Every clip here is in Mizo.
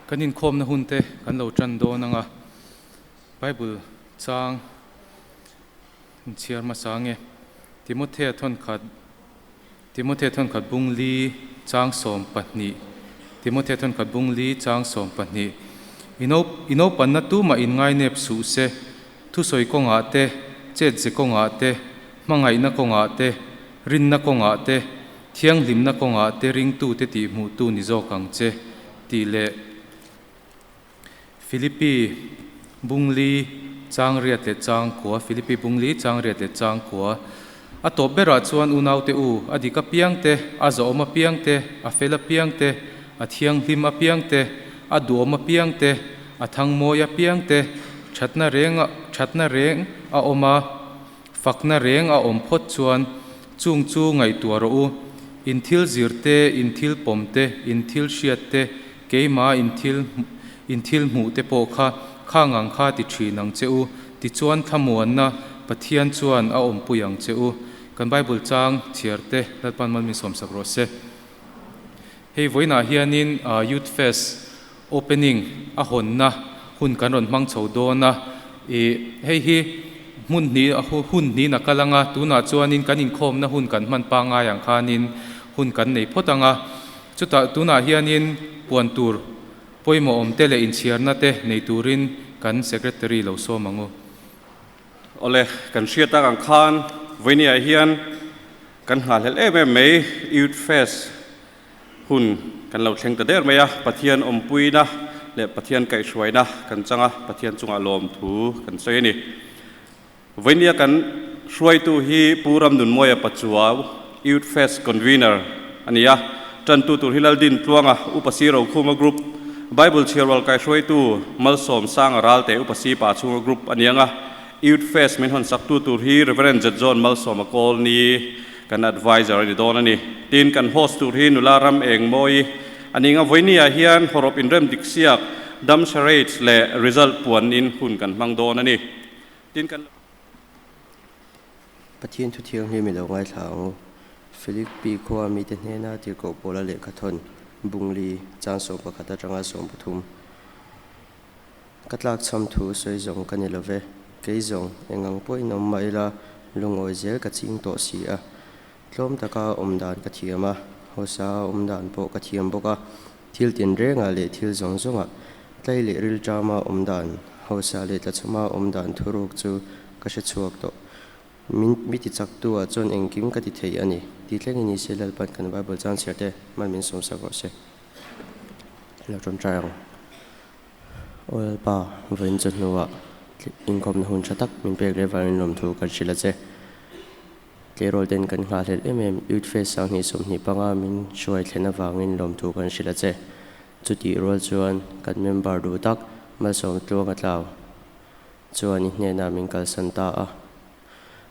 Kan inkhawmna hun te kan lo tan dawn anga Bible chang inchhiar hmasa nge Timothea thawnkhat Timothea thawnkhat bung li chang 12 Timothea thawnkhat bung li chang 12 ino ino panna tu ma in ngai nep su se thu soi konga te chet ze konga te hmangai na konga te rin na konga te thiang hlim na konga te ring tu te ti mu tu ni zo kang che ti le Philippi bungli chang riat le chang kwa Philippi bungli chang riat le chang kwa a top bera chuan unau te u adika piang te a zo ma piang te a fela piang te a thiang hlim a piang te a duom a piang te a thang moi a piang te thatna reng a oma fakna reng a om phot chuan chung chu ngai tua ro u in thil zir te in thil pom te in thil hriat te keima in thil hmu te pawh kha kha ngang kha ti thin ang che u ti chuan thlamuan na Pathian chuan a awm pui ang che u kan Bible chang chhiar te lalpan mal min som sak rawh se hei voina hianin Youth Fest opening a hawnna hun kan rawn hmang chho dawn a i hei hi hmun ni hun ni na kalanga tuna chuanin kan inkhawmna hun kan hman pangai ang khanin hun kan nei phawt anga chuta tuna hianin puan tur pawimawh awm te leh inchhiarna te nei turin kan secretary lo sawm angu. Ole kan hriata ang khan voinia hian kan hal hel em em mai Youth Fest hun kan lo thleng ta der mai a Pathian awmpuina le Pathian kaihhruaina kan changa Pathian chunga lawm thu kan sawi ani. Voinia kan hruaitu hi Puram Nunmawia Pachuau Youth Fest convener ania tantu tur hilal din tluanga upasi ro khuma group Bible chhiarwal kai hruaitu Malsawm Sanga Ralte upasi pa chunga group anianga Youth Fest min hon saktu tur hi Reverend John Malsawm a kawl ni kan advisor ani dawn ani tin kan host tur hi nula ram eng moi aninga voinia hian horop inrem diksiak dam charades le result puan in hun kan hmang dawn ani tin kan Pathian thu thiang hi mi lo ngai thla angu Philippi khuwa mi te hnena tirhkoh pawla lehkha thawn bungli chang sawm pakhat atanga 13 ka tlak cham thu sawi zawng ka ni love kei zawng engang pawhin awm mah ila lungawi zel ka ching tawh si a tlawm taka awm dan ka thiam a hausa awm dan pawh ka thiam bawk a thil tin renga leh thil zawng zawnga tlai leh ril tama awm dan hausa leh tlachhama awm dan thuruk chu ka hre chhuak tawh min mi ti chak tu ah chuan engkim ka ti thei ani ti thleng in se lalpan kan Bible chang chhiar te man min sawm sak rawh se lo ṭawm ṭai ang Lalpa vawiin chu hnuah inkhawm na hun tha tak min pek leh vangin lawm thu kan hrilh a che tleirawl ten kan nghah hlel em em Youth Fest 2025 min hruai thlen avangin lawm thu kan hrilh a che chuti rual chuan kan member duh tak Malsawm tluang a tlau chuan i hnena min kalsan ta a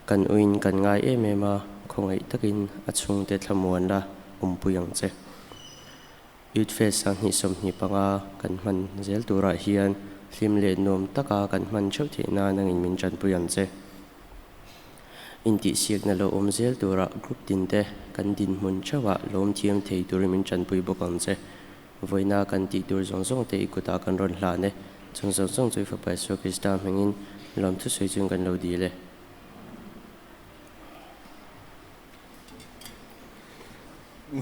kan uin kan ngai em em a khawngaih takin a chhungte thlamuan la awmpui ang che Youth Fest 2025 kan hman zel turah hian hlim leh nuam taka kan hman theuh theih nan angin min tanpui ang che intih siakna lo awm zel turah group tin te kan din hmun theuhah lawm thiam thei turin min tanpui bawk ang che voina kan tih tur zawng zawng te i kutah kan rawn hlan e chung zawng zawng chu i fapa Isua Krista hmangin lawm thu sawi chuan kan lo dil e.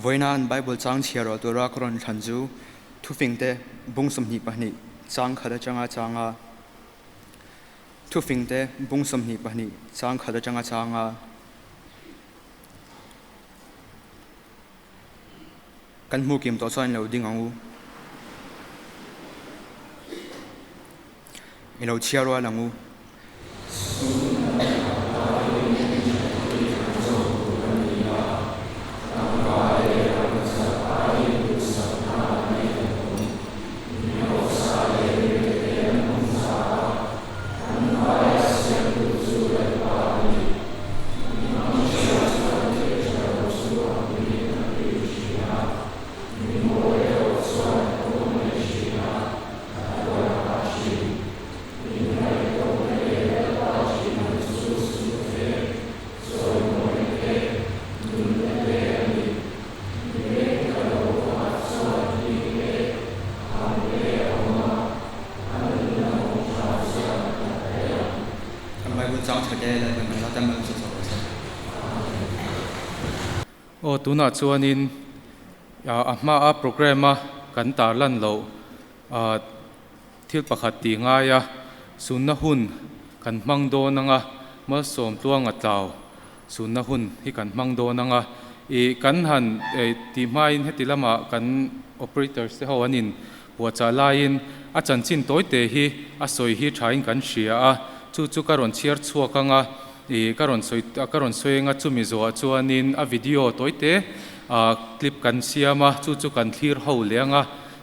Voina an Bible chang chhiar ro tura ka rawn thlan chu thufing te bung 22 chang khat atanga changa thufing te bung 22 chang khat atanga changa kan hmu kim to chuan lo ding angu i lo chhiar rual angu. Aw tunah chuanin a hma a programme a kan tarlan loh thil pakhat tih ngai a sunna hun kan hmang dawn anga malsawm tluanga tlau sunna hun hi kan hmang dawn anga ih kan han tih hmain heti lamah kan operators te ho an in puahchah laiin a chanchin tawite hi a sawi hi thain kan hria a chu chu ka rawn chhiar chhuak anga Ih ka rawn sawi ka rawn sawi anga chumi zawhah chuanin a video tawite ah clip kan siam a, chu chu kan thlir ho leh anga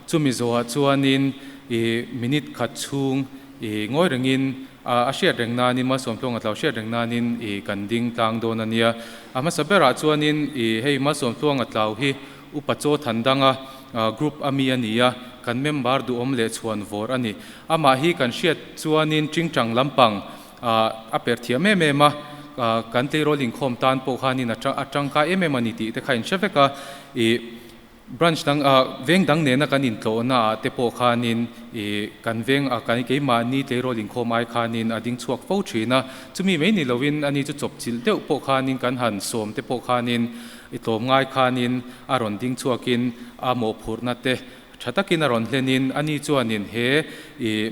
chumi zawhah chuanin ih minute khat chhung ih ngawi rengin ah a hriat reng nanin Malsawmtluanga tlau hriat reng nanin ih kan ding tlang dawn a nia. A hmasa berah chuanin ih hei Malsawmtluanga tlau hi Upa Chaw Thandanga group a mi a ni a, kan member duhawm leh chhuan vawr a ni. Amah hi kan hriat chuanin Tingtang lampang A per thiam em em a, kan tleirawl inkhawm tan pawh khanin a tangkai em em a ni tih te kha in hre vek a. Ih branch dang veng dang nena kan intlawhna ah te pawh khanin ih kan veng a kan keimahni tleirawl inkhawm ai khanin a ding chhuak fo thin a. Chumi mai ni loin ani chu chawp chilh deuh pawh khanin kan han sawm te pawh khanin i tlawm ngai khanin a rawn ding chhuakin a mawhphurhna te tha takin a rawn hlenin ani chuanin he ih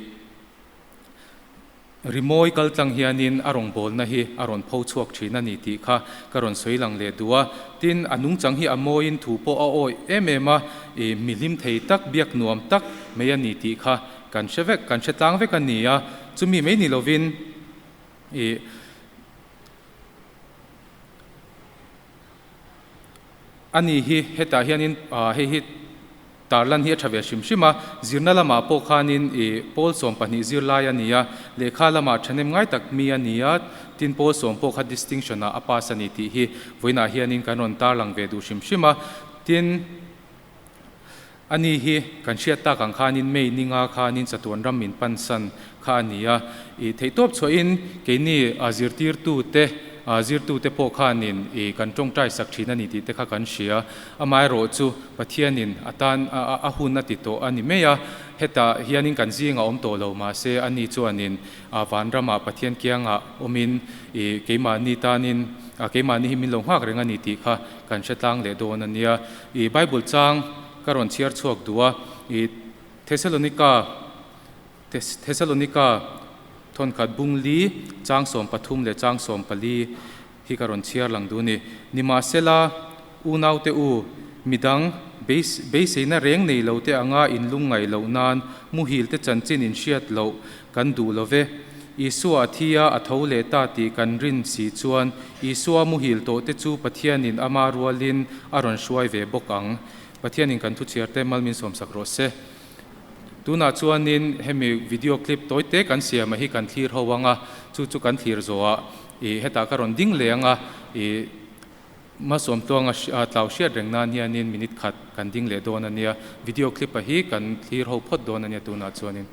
Rimawi kal tlang hianin a rawngbawlna hi a rawn pho chhuak thin a ni tih kha ka rawn sawi lang leh duh a. Tin, a nungchang hi a mawiin thu pawh a awih em em a, ih mihlim thei tak, biak nuam tak mai a ni tih kha kan hre vek, kan hre tlang vek a ni a. Chumi mai ni lovin ih a ni hi hetah hianin hei hi Tarlan hi a tha ve hrim hrim a, zirna lamah pawh khanin ih pawl 12 zirlai a ni a, lehkha lamah thahnem ngai tak mi a ni a, tin pawl sawm pawh kha distinction ah a pass a ni tih hi vawiinah hianin kan rawn tarlang ve duh hrim hrim a, tin a ni hi kan hriat tak ang khanin May ninga khanin chatuan ram min pansan kha a ni a, ih theihtawp chhuahin keini zirtirtute zirtute pawh khanin ih kan tawngtai sak thin a ni tih te kha kan hria. Amaherawh chu Pathianin a tan a hun a ti tawh a ni mai a, hetah hianin kan zingah awm tawh lo mahse ani chuanin vanramah Pathian kiangah awmin ih keimahni tanin keimahni hi min lo nghak reng a ni tih kha kan hre tlang leh dawn a nia. Ih Bible chang ka rawn chhiar chhuak duh a, ih Thessalonica Thessalonica thawnkhat bung li chang 13 leh chang 14 hi ka rawn chhiar lang duh a ni. Nimahsela, unaute u, midang beiseina reng nei lo te anga in lungngaih loh nan muhil te chanchin in hriat loh kan duh lo ve. Isua a thi a, a tho leh ta tih kan rin si chuan Isua muhil tawh te chu Pathianin ama rualin a rawn hruai ve bawk ang. Pathianin kan thuchhiar te malmin sawmsak rawh se. Tunah chuanin hemi video clip tawi te kan siam a hi kan thlir ho ang a, chu chu kan thlir zawhah ih hetah ka rawn ding leh ang a, ih hmasawm tluanga tlau hriat reng nan hianin minute khat kan ding leh dawn a nia, video clip a hi kan thlir ho phawt dawn a nia tunah chuanin.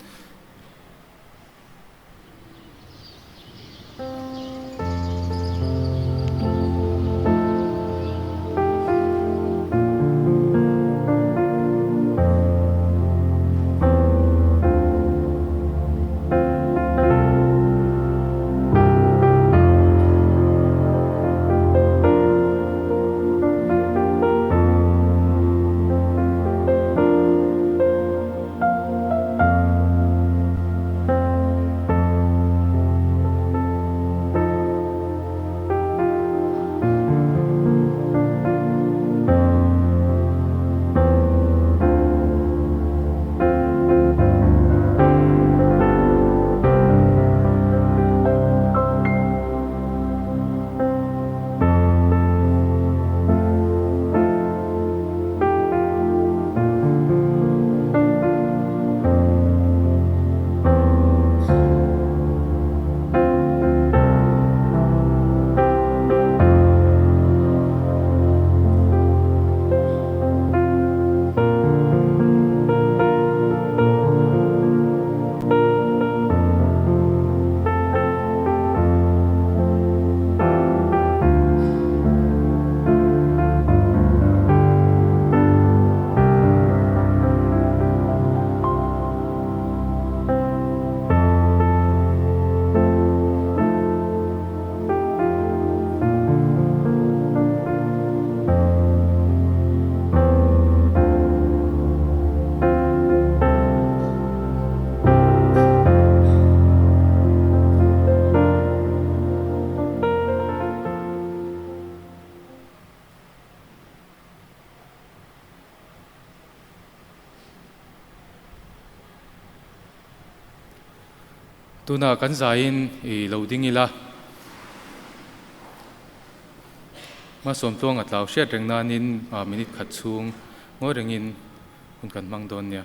Tuna kan zaiin i lo ding ila. Hmasawm tluang a tlau hriat reng nanin minute khat chhung ngawi rengin hun kan hmang dawn nia.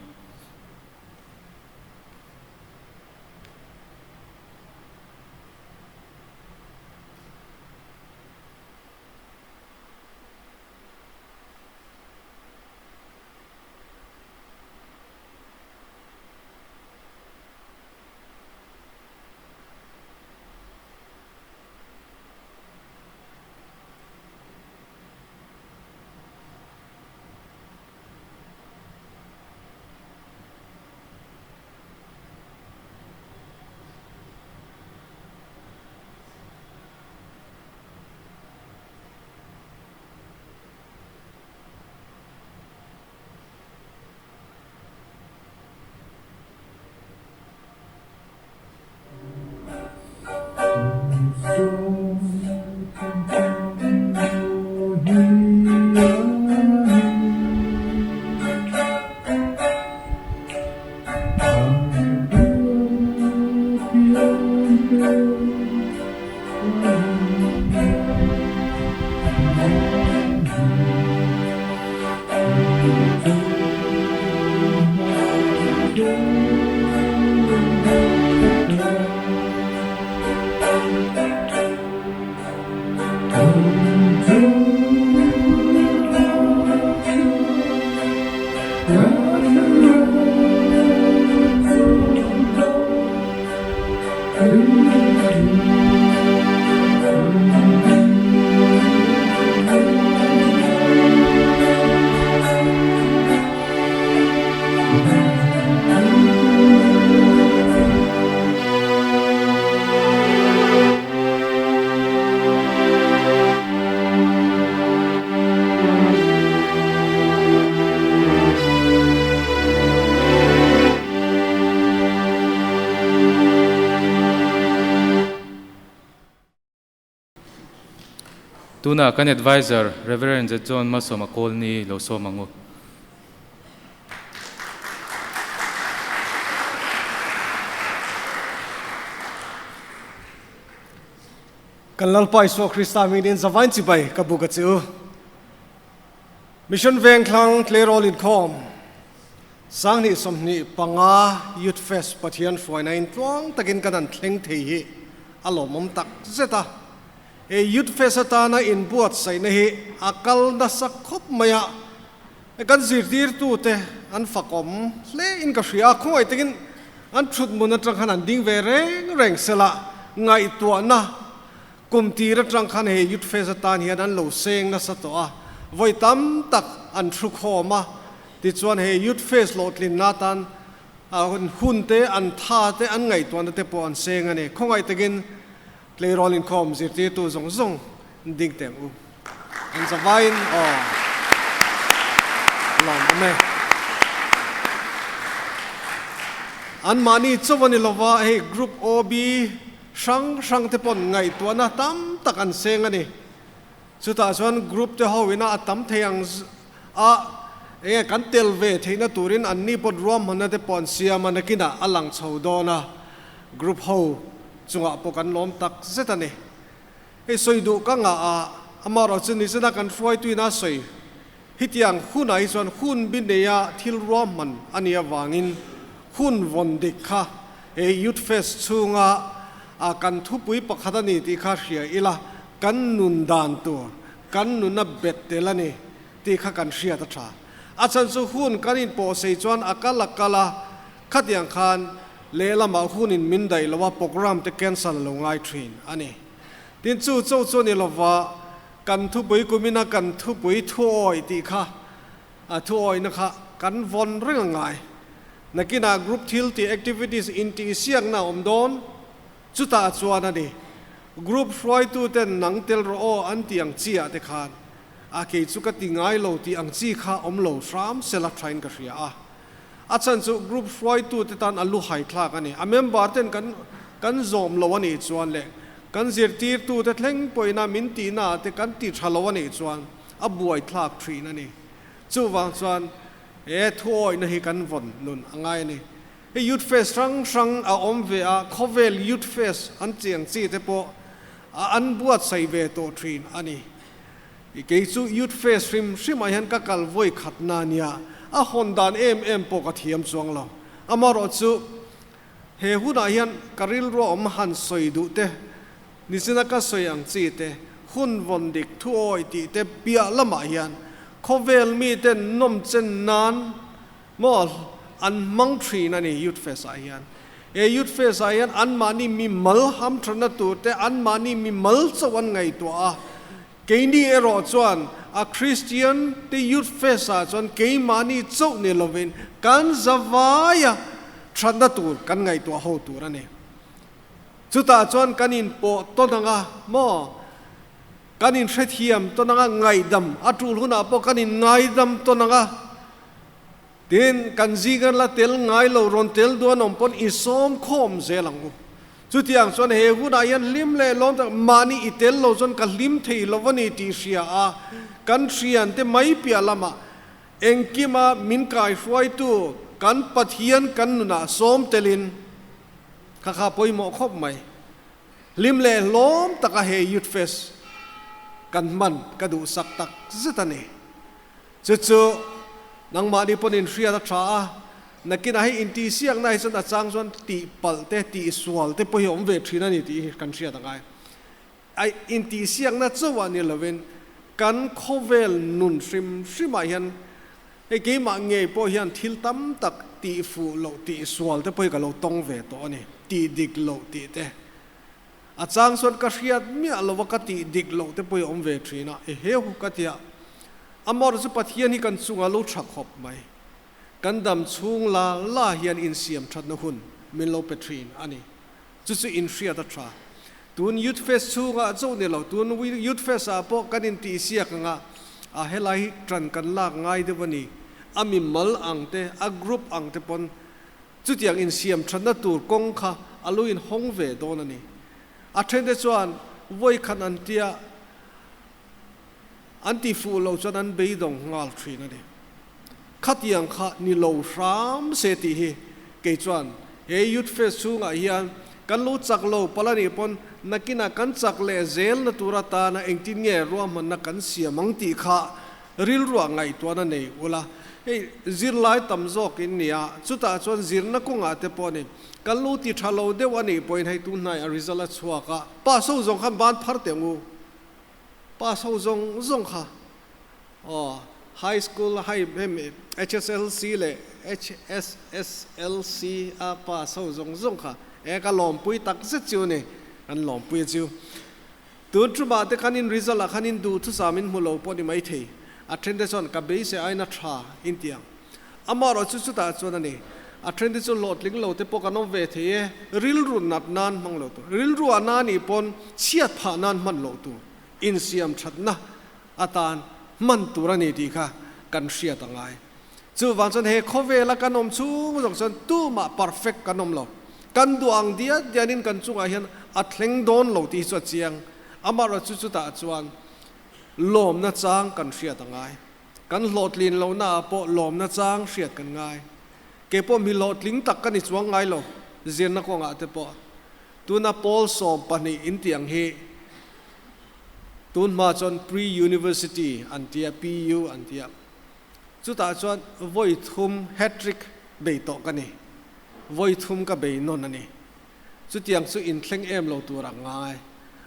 Tuna kan advisor Reverend John Masoma Kolni lo sawm ang u. Kan Lalpa Isua Krista hmingin zavain chibai ka bu ka chu. Mission Vengthlang Tleirawl Inkhawm 2025 Youth Fest Pathian hruaina in tluang takin kan han thleng thei hi a lawmawm tak zet a. He Youth Fest atana inbuatsaihna hi a kal nasa khawp mai a, kan zirtirtute an fakawm hle in ka hria a, khawngaih takin an thuthmun atang khan an ding ve reng reng sela ngaihtuahna kum tir atang khan he Youth Fest atan hian an lo seng nasa tawh a, vawi tam tak an thu khawm a, tichuan he Youth Fest hlawhtlinna atan hun te an tha te an ngaihtuahna te pawh an seng a ni. Khawngaih takin Tleirawl inkhawm zirtirtu zawng zawng ding teh u. An zavaiin aw lawm awm e. Anmahni chauh a ni lova, hei Group OB hrang hrang te pawn ngaihtuahna tam tak an seng a ni. Chutah chuan group te ho ina a tam thei ang a, enge kan tel ve theihna turin anni pawn ruahmanna te pawh an siam a, nakinah a lang chho dawn a, group ho chungah pawh kan lawm tak zet a ni. Hei sawi duh ka ngah a, amaherawh chu nizana kan hruaituin a sawi hitiang hunah hi chuan hun bi neia thil ruahman a nih avangin hun vawn dik kha he Youth Fest chhunga kan thupui pakhat a ni tih kha hria ila kan nun dan tur, kan nuna bet tel a ni tih kha kan hriat a tha. A chhan chu hun kan inpawhsei chuan a kal a kal a, khatiang khan lehlamah hunin min daih lo a, program te cancel a lo ngai thin a ni. Tin chu cho chu a ni lova, kan thupui kumina kan thupui thuawi tih kha, a thuawina kha kan vawn reng a ngai. Nakinah group thil tih activities intihsiakna a awm dawn. Chutah chuan a ni, group hruaituten nang tel rawh aw an tih ang chi ah te khan a kei chu ka ti ngai lo tih ang chi kha awm lo hram sela thain ka hria a. A chhan chu group hruaitute tan a lu hai thlak a ni. A member ten kan kan zawm lo a nih chuan leh kan zirtirtute thleng pawhin a min tihna ah te kan ti tha lo a nih chuan a buai thlak thin a ni. Chuvang chuan he thuawihna hi kan vawn nun a ngai a ni. Hei Youth Fest hrang hrang a awm ve a, khawvel Youth Fest an tih ang chi te pawh a an buatsaih ve tawh thin a ni. Kei chu Youth Fest hrim hrimah hian ka kal vawi khat na nia, a hawn dan em em pawh ka thiam chuang lo. Amaherawhchu he hunah hian ka rilru awm han sawi duh te, nichina ka sawi ang chi te, hun vawn dik thu awi tih te piah lamah hian khawvel miten nawm chen nan maw an hmang thin a ni Youth Fest ah hian. He Youth Fest ah hian anmahni mi mal hamthatna tur te, anmahni mi mal chauh an ngaihtuah a. Keini erawh chuan a Kristian te Youth Fest ah chuan keimahni chauh ni lovin kan zavaia thatna tur kan ngaihtuah ho tur a ni. Chutah chuan kan inpawh tawn ang a maw? Kan inhrethiam tawn ang a, ngaihdam a tul hunah pawh kan inngaidam tawn ang a. Tin, kan zinga la tel ngai lo rawn tel duan awm pawn i sawm khawm zel ang u. Chutiang chuan he hunah hian hlim leh lawm tak mahni i tel lo chuan ka hlim thei lo a ni tih hria a, kan thiante mai piah lamah engkima min kaihruaitu kan Pathian kan nunah sawm telin kha kha pawimawh khawp mai. Hlim leh hlawm taka he Youth Fest kan hman ka duhsak tak zet a ni. Chu chu nangmahni pawn inhriat a tha a, nakinah hei intihsiakna hi chuan a chang chuan tih palh te, tih sual te pawh hi a awm ve thin a ni tih hi kan hriat a ngai. Ai intihsiakna chauh ah ni lovin kan khawvel nun hrim hrimah hian hei keimah ngei pawh hian thil tam tak tih fuh loh, tih sual te pawh hi ka lo tawng ve tawh a ni, tih dik loh tih te. A chang chuan ka hriat miah lo a ka tih dik loh te pawh hi a awm ve thin a, eheu ka ti a. Amor chu Pathian hi kan chungah lo tha khawp mai. Kan dam chhung la la hian insiam thatna hun min lo pe thin a ni. Chu chu inhriat a tha. Tun Youth Fest chhungah chauh ni lo, tun Youth Fest ah pawh kan intihsiak ang a, a helai hi tan kan lak ngai deuh a ni. A mimal ang te, a group ang te pawn Chutiang insiam thatna tur kawng kha a lo inhawng ve dawn a ni. A thente chuan vawikhat an tia an ti fuh lo chuan an beidawng nghal thin a ni. Khatiang kha ni lo hram se tih hi kei chuan he Youth Fest chhungah hian kan lo chak lo palh a nih pawn nakinah kan chak leh zelna tur atana engtin nge ruahmanna kan siam ang tih kha Rilruah ngaihtuahna nei ula, hei zirlai tam zawk in nia, chutah chuan zirna kawngah te pawh ni, kan lo ti tha lo deuh a nih pawhin hei tunhnai a result a chhuak a, pass ho zawng khan ban phar teh ngu, pass ho zawng zawng kha aw high school high hemi HSLC leh HSSLC a pass ho zawng zawng kha e ka lawmpui tak zet chu ni, kan lawmpui a chu. Tun tumah te khan in result ah khan in duh thusam in hmu lo pawh ni mai thei. A then te chuan ka beisei aiin a tha in ti ang. Amaherawh chu chutah chuan a ni. A then te chu hlawhtling lo te pawh kan awm ve thei e. Rilru nat nan hmang lo tur. Rilru ah na nih pawn chhiat phah nan hman loh tur. Insiam thatna atan hman tur a ni tih kha kan hriat a ngai. Chuvang chuan he khawvela kan awm chhung zawk chuan tumah perfect kan awm lo. Kan duh ang diat dianin kan chungah hian a thleng dawn lo tih hi chu a chiang. Amaherawhchu chutah chuan lawmna chang kan hriat a ngai. Kan hlawhtlin lohnaah pawh lawmna chang hriat kan ngai. Kei pawh mi hlawhtling tak ka ni chuang ngai lo zirna kawngah te pawh. Tuna pawl 12 in tih ang hi tun hma chuan pre-university an tia, PU an tia. Chutah chuan vawi thum hat-trick bei tawh ka ni. Vawi thum ka bei nawn a ni. Chutiang chu inthleng em lo tur a ngai.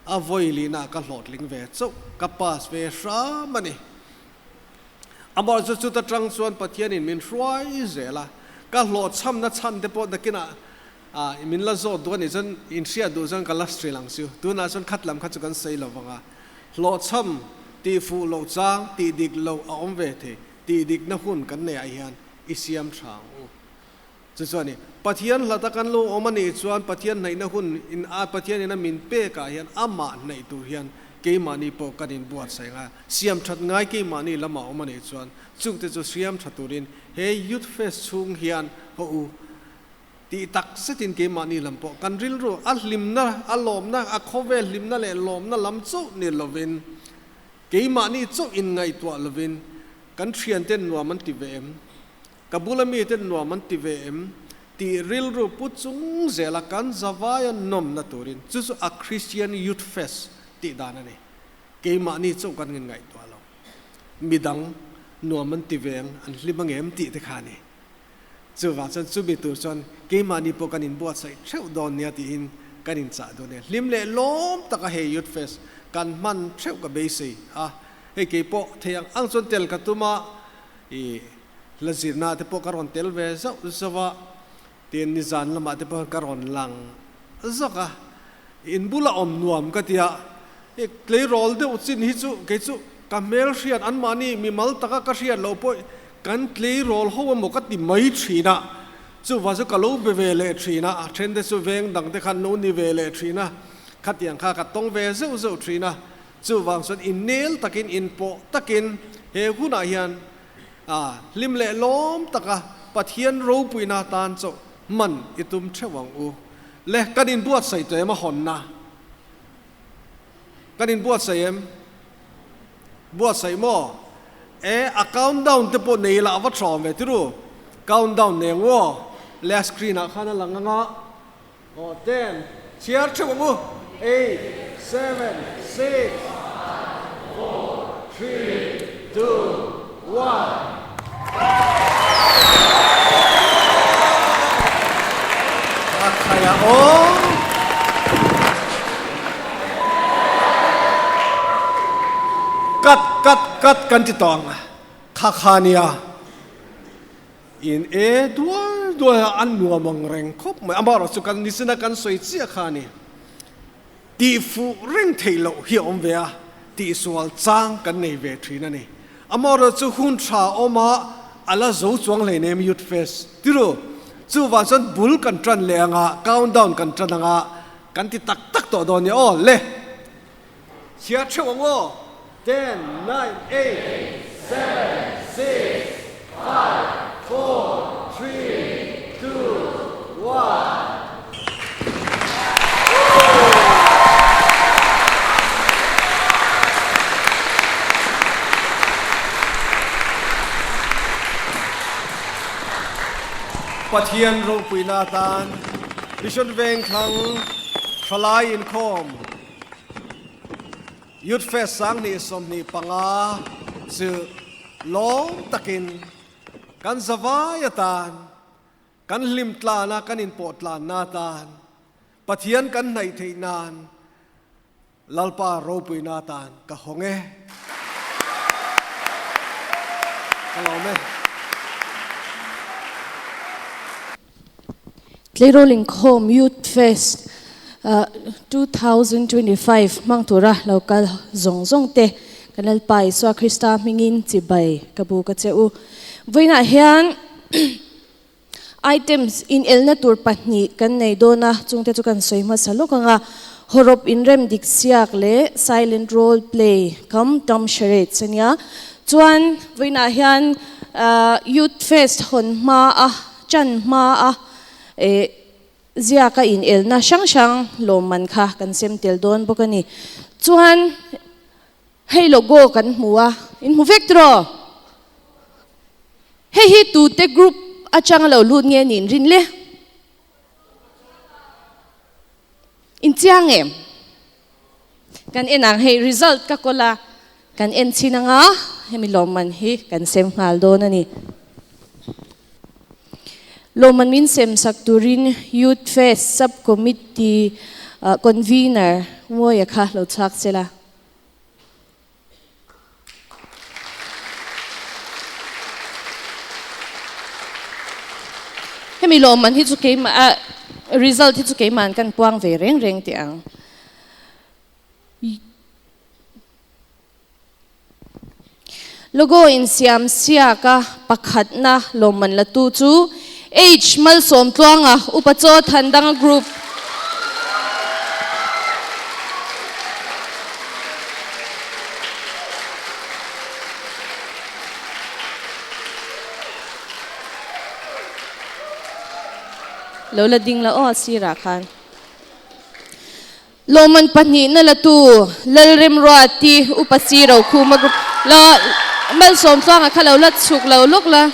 A vawi lihna ka hlawhtling ve chauh, ka pass ve hram a ni. Amah chu chuta tang chuan Pathianin min hruai zel a, ka hlawhchhamna chhan te pawh nakinah min la zawt duh a nih chuan inhriat duh chuan ka la hrilh ang chu. Tunah chuan khat lam kha chu kan sawi lo vang a. Hlawhchham, tih fuh loh chang, tih dik loh a awm ve thei. Tih dikna hun kan neih ah hian i siam tha ang u. Chu chuan i Pathian hlata kan lo awm a nih chuan Pathian hnaihna hun in a Pathian in a min pek ah hian amah hnaih tur hian keimahni pawh kan inbuatsaih ang a. Siam that ngai keimahni lamah awm a nih chuan chungte chu siam tha turin he Youth Fest chhung hian haw u. Tih tak zetin keimahni lam pawh kan rilru a hlimna, a lawmna, a khawvel hlimna leh lawmna lam chauh ni lovin, keimahni chauh inngaihtuah lovin kan thianten nuam an ti ve em? Ka bula miten nuam an ti ve em? Tih rilru pu chung zela kan zavaia nawmna turin chu chu a Christian Youth Fest tih dan a ni. Keimahni chauh kan ngin ngaihtuah lo. Midang nuam an ti veng, an hlim ang em tih te kha a ni. Chuvang chuan chumi tur chuan keimahni pawh kan inbuatsaih theuh dawn nia tiin kan inchah dawn nia. Hlim leh lawm taka hei Youth Fest kan hman theuh ka beisei a. Hei keipawh thei ang ang chuan tel ka tum a, ih Hla zirna te pawh ka rawn tel ve zauh zauh a, tin nizan lamah te pawh ka rawn lang zawk a, in bula awm nuam ka ti a, i tleirawl deuh chin hi chu kei chu ka hmel hriat anmahni mimal taka ka hriat loh pawh kan tleirawl ho emaw ka ti mai thin a, chuvang chu ka lo be ve leh thin a, a then te chu veng dang te khan lo ni ve leh thin a, khatiang kha ka tawng ve zeuh zeuh thin a, chuvang chuan innel takin inpawh takin he hunah hian A hlim leh lawm taka Pathian ropuina tan chauh hman i tum theuh ang u. Le, kan inbuatsaih tawh em a hawnna? Kan inbuatsaih em? Buatsaih maw? E, a countdown te pawh nei lah va tawm ve tiru. Countdown nei ang u aw. Le, a screen ah khan a lang ang a. Aw, ten, chhiar theuh ang u. Eight, seven, six, five, four, three, two, one. A khaia aw. Cut, cut, cut kan ti tawh ang. Kha kha nia. In e dual dual a, an nuam ang reng khawp mai. Amaherawh chu kan nisina kan sawi chiah kha a ni. Tih fuh reng theih loh hi a awm ve a, tihsual chang kan nei ve thin a ni. Amaherawh chu hun tha awm a, a la zo chuang hleinem Youth Fest tiru. Chuvang chuan bul kan tan leh ang a, countdown kan tan ang a, kan ti tak tak tawh dawn nia aw le. Chhiar theuh ang aw, ten, nine, eight, seven, six, five, four, three, two, one. Pathian ropuina atan Mission Vengthlang Thalai Inkhawm. Youth Fest 2025 chu lawm takin kan zavai atan, kan hlim tlana kan inpawh tlanna atan, Pathian kan hnaih theih nan Lalpa ropuina atan ka hawng e. Ka lawm e. Tleirawl Inkhawm Youth Fest 2025 hmang tura lo kal zawng zawng te kan Lalpa Isua Krista hmingin chibai ka bu ka che u. Vawiinah hian items inelna tur pahnih kan nei dawn a, chungte chu kan sawi hmasa lawk ang a, hawrawp inrem dik siak leh silent role play kam tam charades a nia. Chuan vawiinah hian Youth Fest hawn hma a Chan hma a eh ziaka inelna hrang hrang lawmman kha kan sem tel dawn bawk a ni. Chuan hei logo kan hmu a, in hmu vek tiraw? Hei hi tute group atanga lo lut nge niin rin le? In chiang em? Kan en ang hei result ka kawl a, kan en chhin anga hemi lawmman hi kan sem nghal dawn a ni. Lawmman min sem sak turin Youth Fest Sub Committee Convener Mawia kha lo chhuak se la. Hemi lawmman hi chu keimah a result hi chu keimah an kan puang ve reng reng teh ang. Logo insiam siak a pakhatna lawmman la tu chu H Malsawmtluanga Upa Chaw Thandanga Group. Lo la ding la aw a sirah khan. Lawmman pahnihna la tu Lalremruati Upa Si Rokhuma Group la Malsawmtluanga kha lo la chhuk lo lawk la.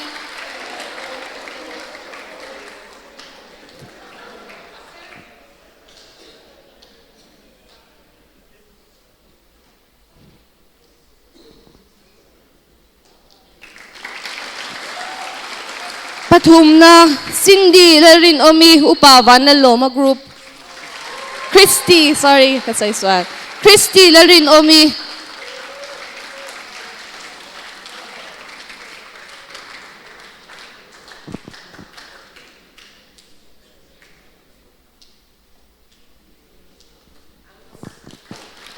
Pathumna, Cindy Lalrinawmi, Upa Vanlalawma Group. Christy, sorry, ka sawi sual. Christy Lalrinawmi.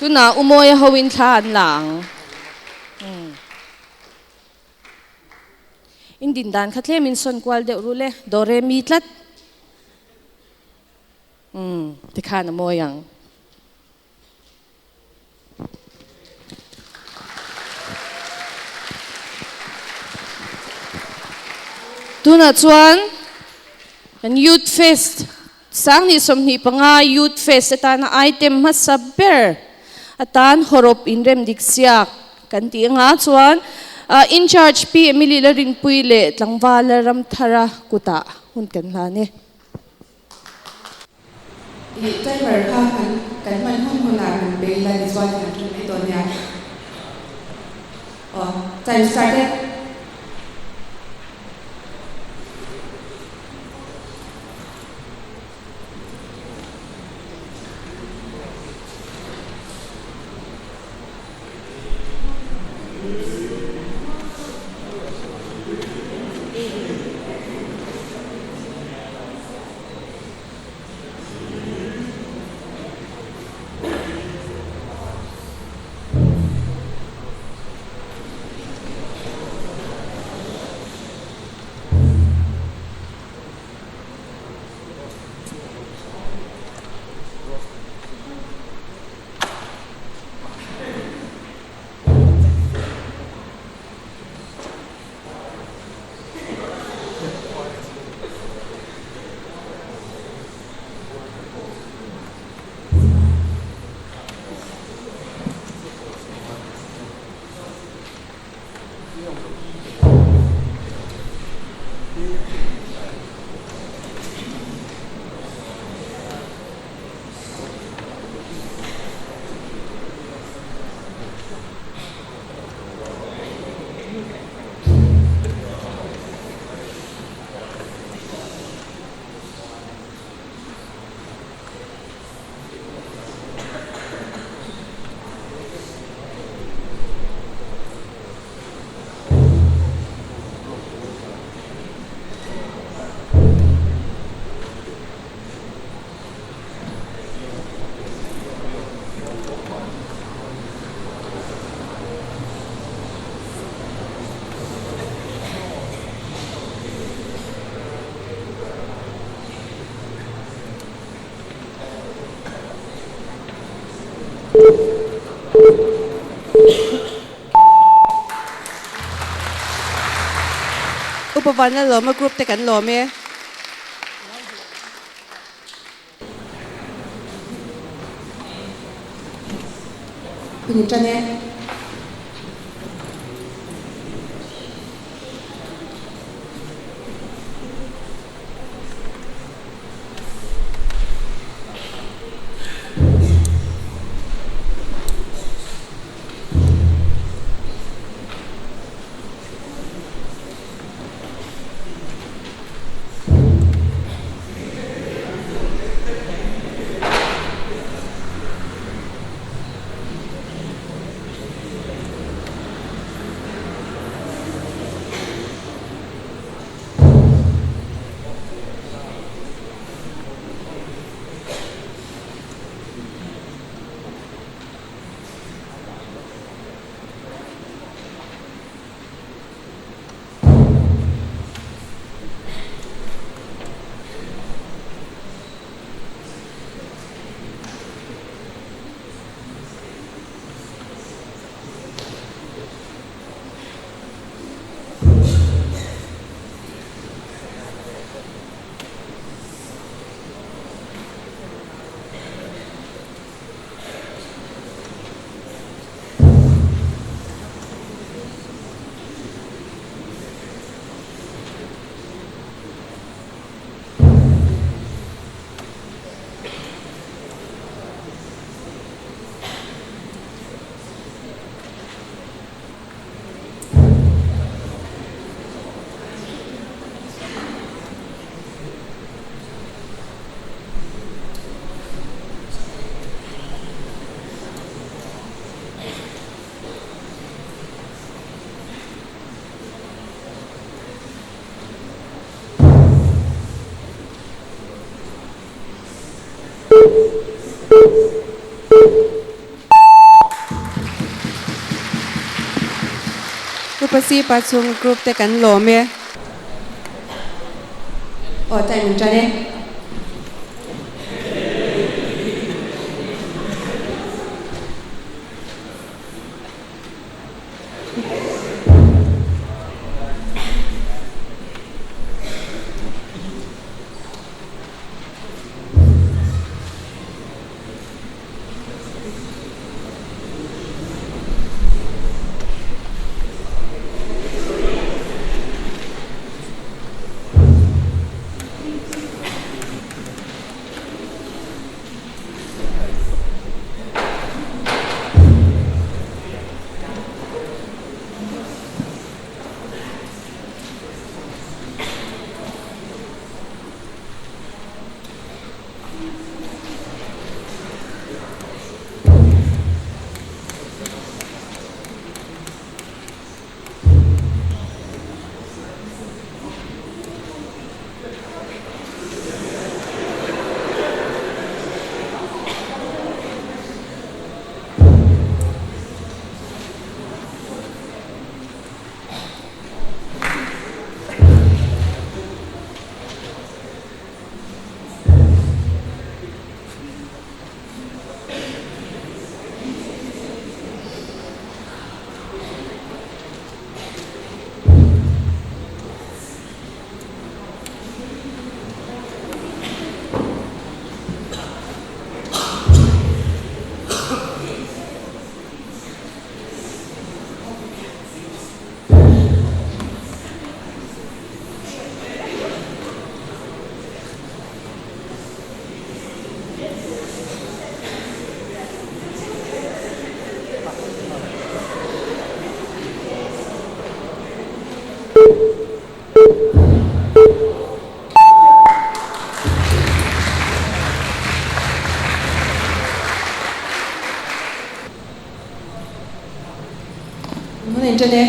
Tunah Umawia hoin thla an la ang. In din dan kha tlem in sawn kual deuh ru le, do re mi tlat. Umm, tikhan a mawi ang. Tunah chuan kan Youth Fest Sanghnih 25 Youth Fest atana item hmasa ber atan hawrawp inrem dik siak kan tih anga chuan In Charge Pi Emily Larinpui leh Tlangvala Ramthara kutah hun kan hlan e. Ih timer kha kan kan hman hun hunah rawn pe ila tichuan kan ṭhen mai dawn nia. Aw time start e. Upa Vanlalawma group te kan lawm e. Hun i tan e. Upa C Pachhunga group te kan lawm e. Aw time in tan e. Hun in tan e.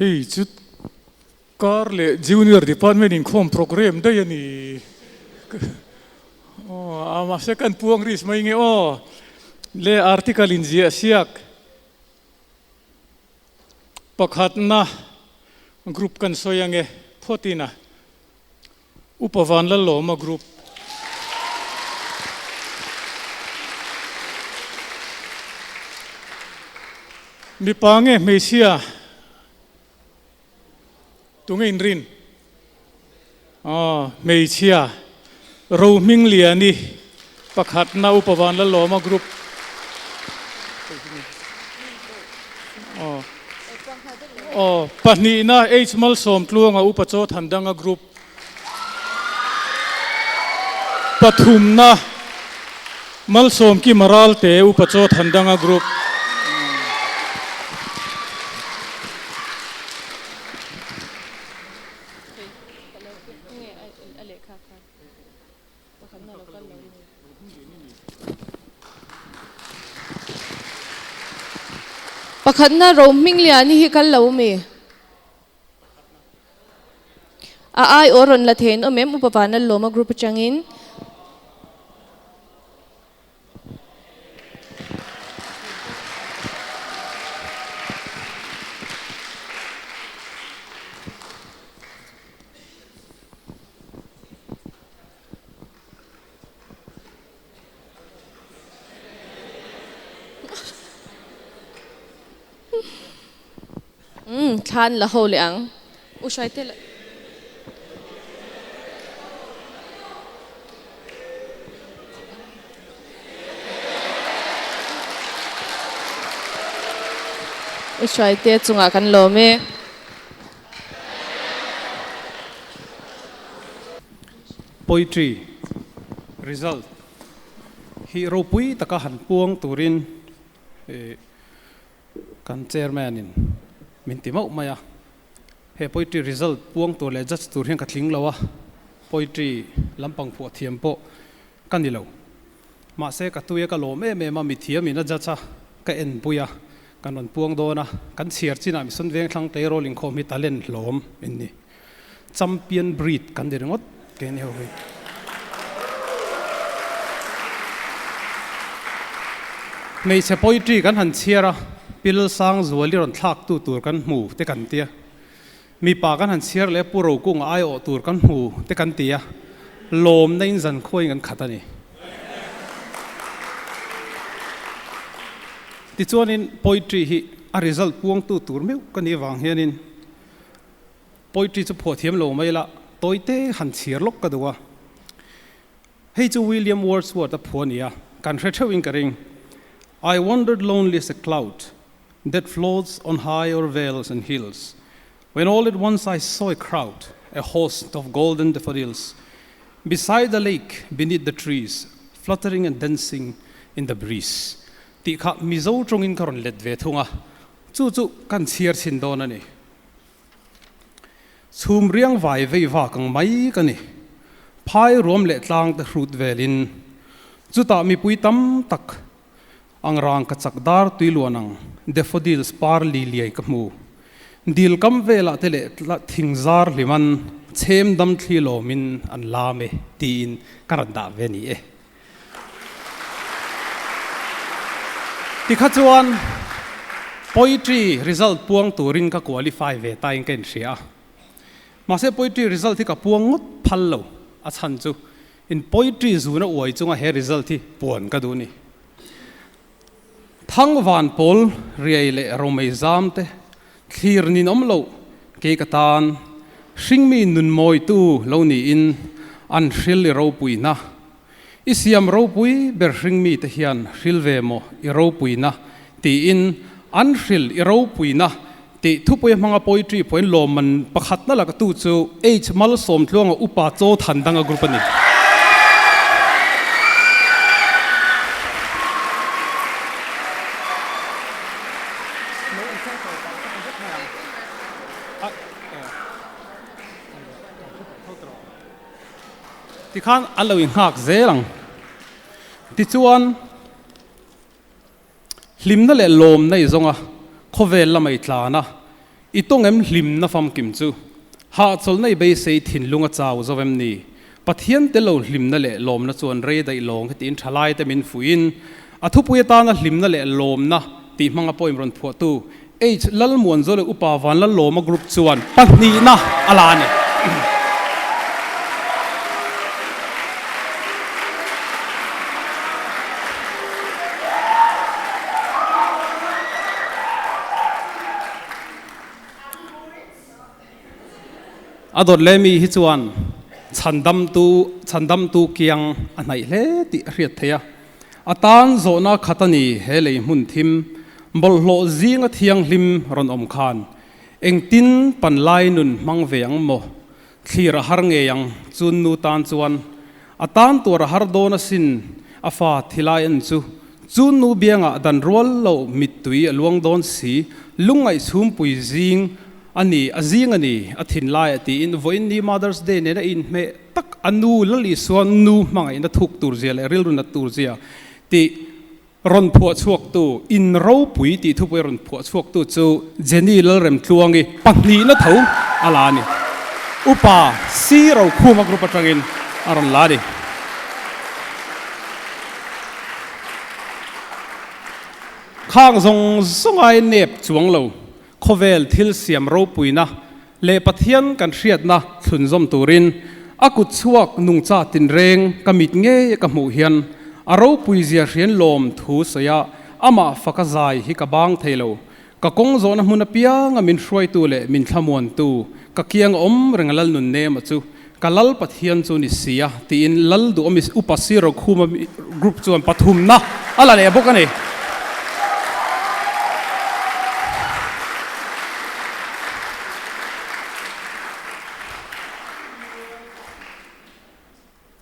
Hei chu kar leh Junior Department inkhawm programme daih a ni. Aw, mahse kan puang risk mai nge aw. Le article inziah siak. Pakhatna group kan sawi ange phawtin a Upa Vanlalawma group. Mipa nge hmeichhia tunge inrin? Aw, hmeichhia Rohmingliani. Pakhatna Upa Vanlalawma Group. Aw. Aw, pahnihna H Malsawmtluanga Upa Chaw Thandanga Group. Pathumna Malsawmkima Ralte Upa Chaw Thandanga Group. Pakhatna Rohmingliani hi kal lo mi? A ai aw rawn la thei an awm em? Upa Vanlalawma group atangin. Umm thlan la ho leh ang. U Hraite la. U Hraite chungah kan lawm e. Poetry result hi ropui taka han puang turin Kan chairman in min ti mauh mai a, he poetry result puang tur leh judge tur hian ka tling lo a, poetry lampang phuah thiam pawh ka ni lo. Mahse ka tui a ka lawm em em a, mi thiam in a judge a, ka en pui a, kan rawn puang dawn a, kan chhiar chinah Mission Vengthlang tleirawl inkhawm hi talent hlawm in ni. Champion breed kan ni ringawt ke ni ho hi. Hmeichhe poetry kan han chhiar a, Pil sang zuali rawn thlak tu tur kan hmu te kan tia. Mipa kan han chhiar leh Pu Rokunga aiawh tur kan hmu te kan tia. Lawmna in zan khuain kan khat a ni. Tichuanin poetry hi a result puangtu tur meuh ka nih avang hianin Poetry chu phuah thiam lo mai la, tawite han chhiar lawk ka duh a. Hei chu William Wordsworth a phuah a ni a, kan hre theuhin ka ring. I wandered lonely as a cloud that floats on high o'er vales and hills, when all at once I saw a crowd, a host of golden daffodils, beside the lake, beneath the trees, fluttering and dancing in the breeze. Tih kha Mizo tawngin ka rawn let ve thung a, chu chu kan chhiar chhin dawn a ni. Chhum riang vai vei vak ang mai ka ni. Phai ruam leh tlang te hrut velin chutah mipui tam tak ang rang ka chak dar tui luan ang daffodils par li liai ka hmu. Dil kam velah te leh thing zar hliman chhem dam thli lawmin an lam e tiin ka rawn dah ve ni e. Tikha chuan poetry result puang turin ka qualify ve ta in ka inhria a. Mahse poetry result hi ka puang ngawt phal lo, a chhan chu in poetry zuna uai chunga he result hi puan ka duh ni. Thang van pawl riai leh romei zam te thlir nin awm loh kei ka tan hringmi nun mawitu lo niin an hril i ropuina. I siam ropui ber hringmi te hian hril ve maw i ropuina tiin an hril i ropuina tih thupui hmanga poetry pawhin lawmman pakhatna laka tu chu H Malsawmtluanga Upa Chaw Thandanga Group a ni. Tikhan a lo inghak zel ang. Tichuan, hlimna leh lawmna i zawng a, khawvel lama i tlan a, i tawng em hlimna famkim chu? Hahchawlhna i beisei thinlung a chau zo em ni? Pathian tel lo hlimna leh lawmna chuan rei daih lawng hetiin thalaite min fuihin, a thupui atana hlimna leh lawmna tih hmanga poem rawn phuahtu H Lalmuanzawl leh Upa Vanlalawma Group chuan pahnihna a la a ni. A dawt leh mi hi chuan Chhandamtu Chhandamtu kiang a hnaih hle tih a hriat theih a. A tan zawhna khat a ni he lei hmun thim bawlhhlawh zinga thianghlim rawn awm khan engtin panlai nun hmang ve ang maw? Thlir a har ngei ang chun nu tan chuan a tan tuar a har dawn asin a fa thilai en chu chun nu biangah dan rual loh mittui a luang dawn si lungngaih chhumpui zing a ni a zing a ni a thinlai a tiin vawiin ni Mother's Day nena inhmeh tak a nu Lal Isua nu hmangaihna thuk tur zia leh rilru nat tur zia tih Rawn phuah chhuaktu, in ropui tih thupui rawn phuah chhuaktu chu Jenny Lalremtluangi pahnihna tho a la a ni. Upa Si Rokhuma group atangin a rawn la a ni. Khang zawng zawngai nep chuang lo, khawvel thil siam ropuina leh Pathian kan hriatna thlunzawm turin a kut chhuak nungcha tinreng ka mit ngei ka hmuh hian a ropui zia hrian lawm thu sawi a, amah faka zai hi ka bang thei lo. Ka kawng zawhna hmun apianga min hruaitu leh min thlamuantu ka kiang awm reng lal nun nema chu ka lal Pathian chu ni si a tiin lal duhawm upa Sir Rokhuma group chuan pathumna a la leh bawk a ni.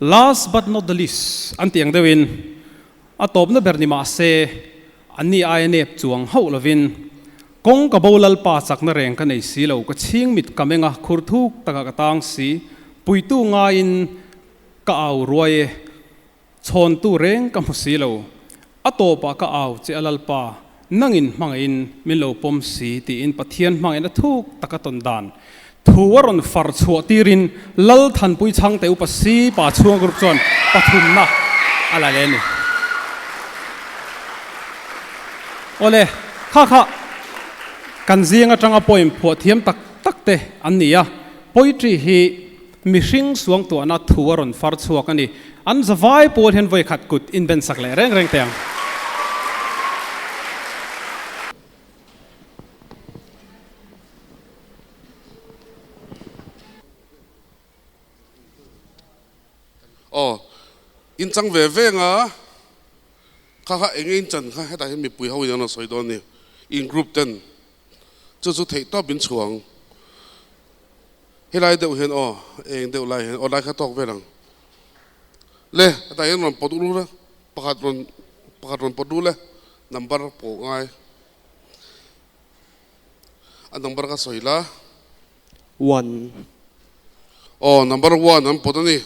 Last but not the least an tih ang deuhin a tawpna ber ni mah se anni aia nep chuang hauh lovin kawng ka bo lalpa chakna reng ka nei si lo, ka chhing mit ka meng a, khur thuk takah ka tang si, puitu ngaiin ka au ruai e, chhawntu reng ka hmu si lo, a tawpah ka au che a lalpa, nangin hmangaihin min lo pawm si tiin Pathian hmangaihna thuk taka tawn dan thu a rawn far chhuah tirin Lal Thanpui Chhangte Upa Si Pa Chhunga Group chuan pathumna a la leh a ni. Awle, kha kha kan zing atanga poem phuah thiam tak tak te an ni a, poetry hi mihring suangtuahna thu a rawn far chhuak a ni. An zavai pawl hian vawi khat kut inben sak leh reng reng teh ang. Aw, in chang ve ve nga, kha kha eng in chan kha hetah hian mipui ho in an rawn sawi dawn a ni, in group ten chu chu theih tawp in chhuang helai deuh hian aw eng deuh lai hian aw lai kha tawk vel ang le hetah hian rawn pawt ul a pakhat rawn pakhat rawn pawt ul e number pawh ngai. A number ka sawi la. One. Aw, number one an pawt a ni.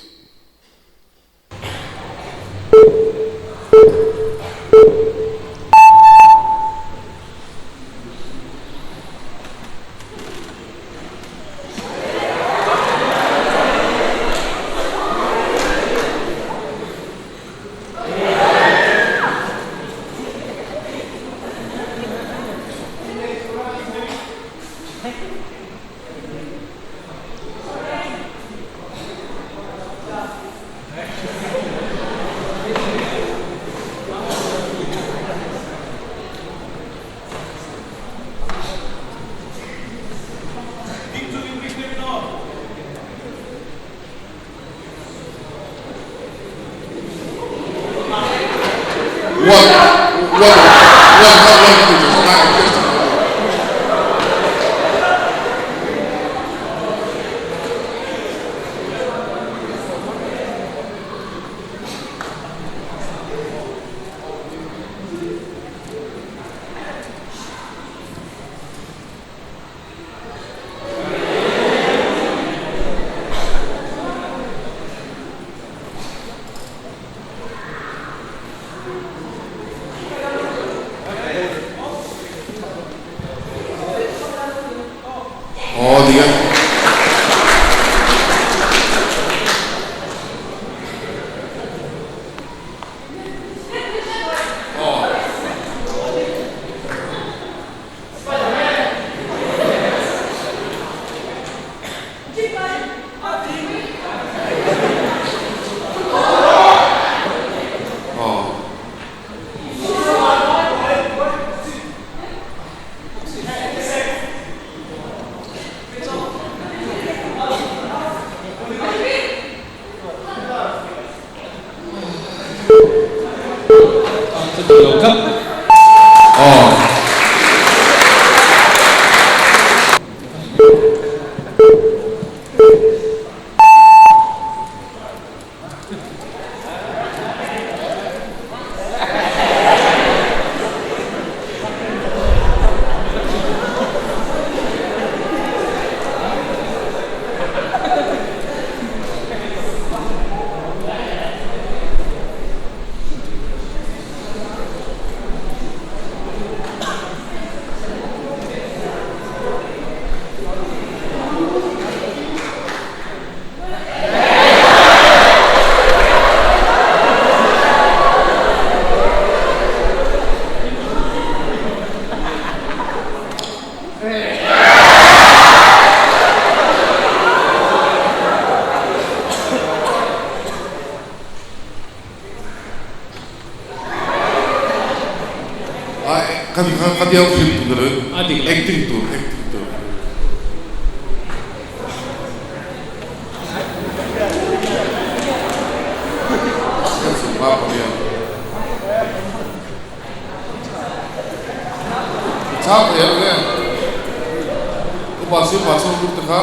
chu dik lo tlat. Aw. Kan kan diau hrim tur acting tur acting tur. Chang thei ang nge? Upa si upa chhung group te kha.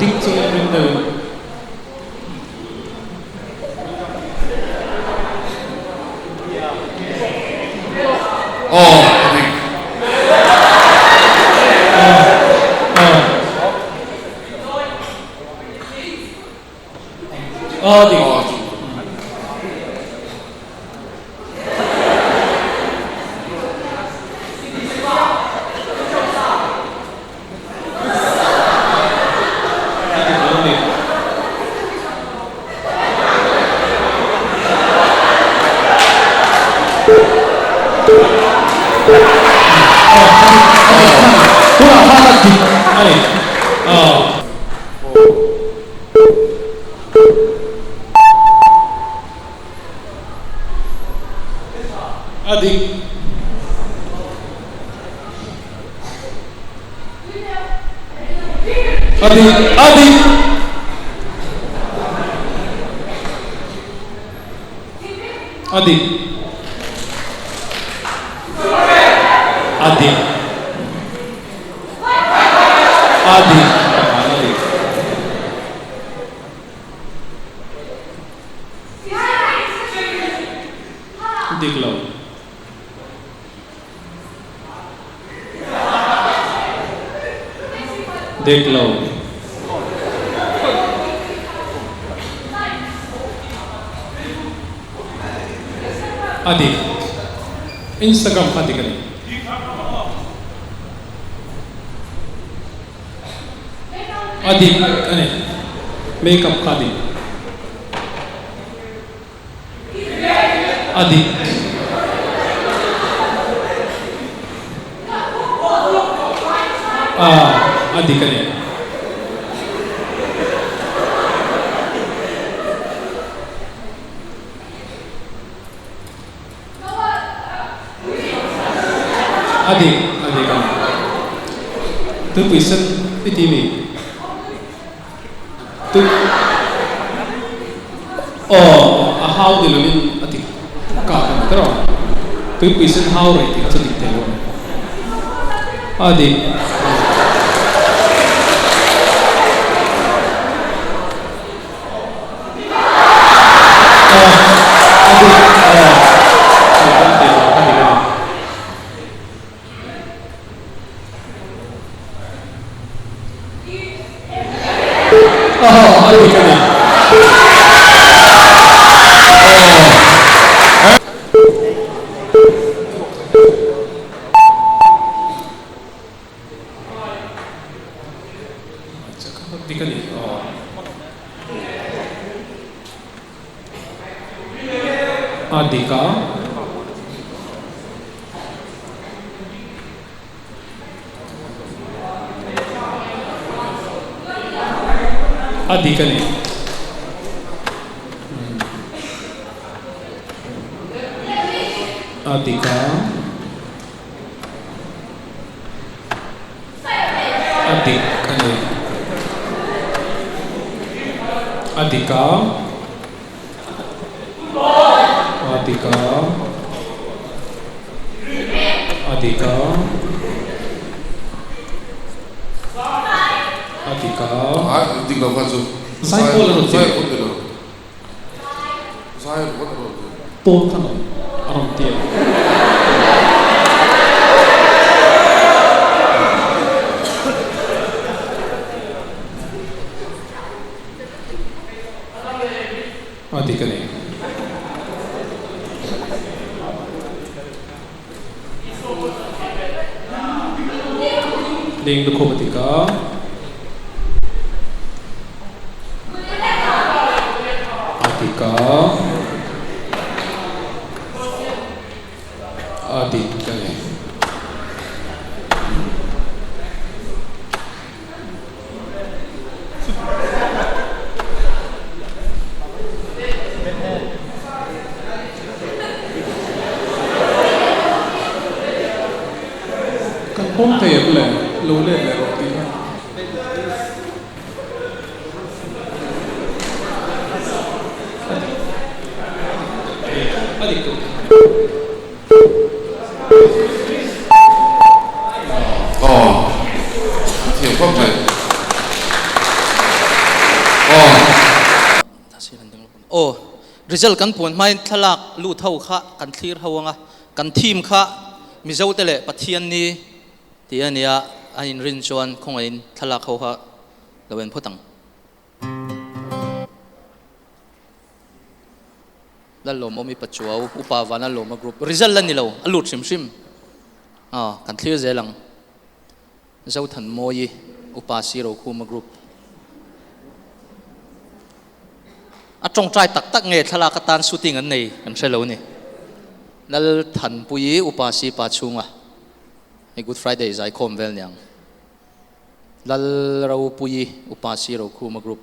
Ding chungin ring deuhin. Aw a dik. Aw dik. A dik. A dik. A dik. A dik. A dik. A dik. A dik. Dik lo. Dik lo. A dik. Instagram kha dik a ni. A dik a ni. Makeup kha a dik. A dik. A, a dik a ni. A dik, a dik a ni. Tuipui sen i ti mi? Tu Aw, a hau ni lovin a ti kak a ni tawh a. Tuipui sen hau rei tih kha chu dik thei lo a ni. A dik. A dik. Aw, a dik a ni. Aw, a dik a ni. Aw. Dik a ni. Aw. A dik a. A dik a ni. A dik a. A dik a ni. A dik a. A dik a. A dik a. A dik a. A dik lo kha chu. Zai pawl a rawn ti. Zai pawl ti lo. Zai pawl a rawn ti. Pawl kha a rawn ti a. A dik a ni. Leng lukhum a dik a. A dik a. A dik a ni. Kan pawm thei em le? Lo let leh rawh tih a. A dik tawh. Aw thiam khawp mai aw. Aw result kan puan hmain thlalak lut ho kha kan thlir ho anga kan team kha Mizo te leh Pathian ni tih a nia a inrin chuan khawngaihin thlalak ho kha lo en phawt ang. Lalawm awm i Pachuau upa vana lawma group result la ni lo a lut hrim hrim a kan thlir zel ang Zothan Mawi upa Siro Khuma group a tawngtai tak tak nge thlalak atan shooting an nei kan hre lo ni Lalthanpuii upa si pa chhunga hei Good Friday zaikhawm vel niang Lalropuii upa Siro Khuma group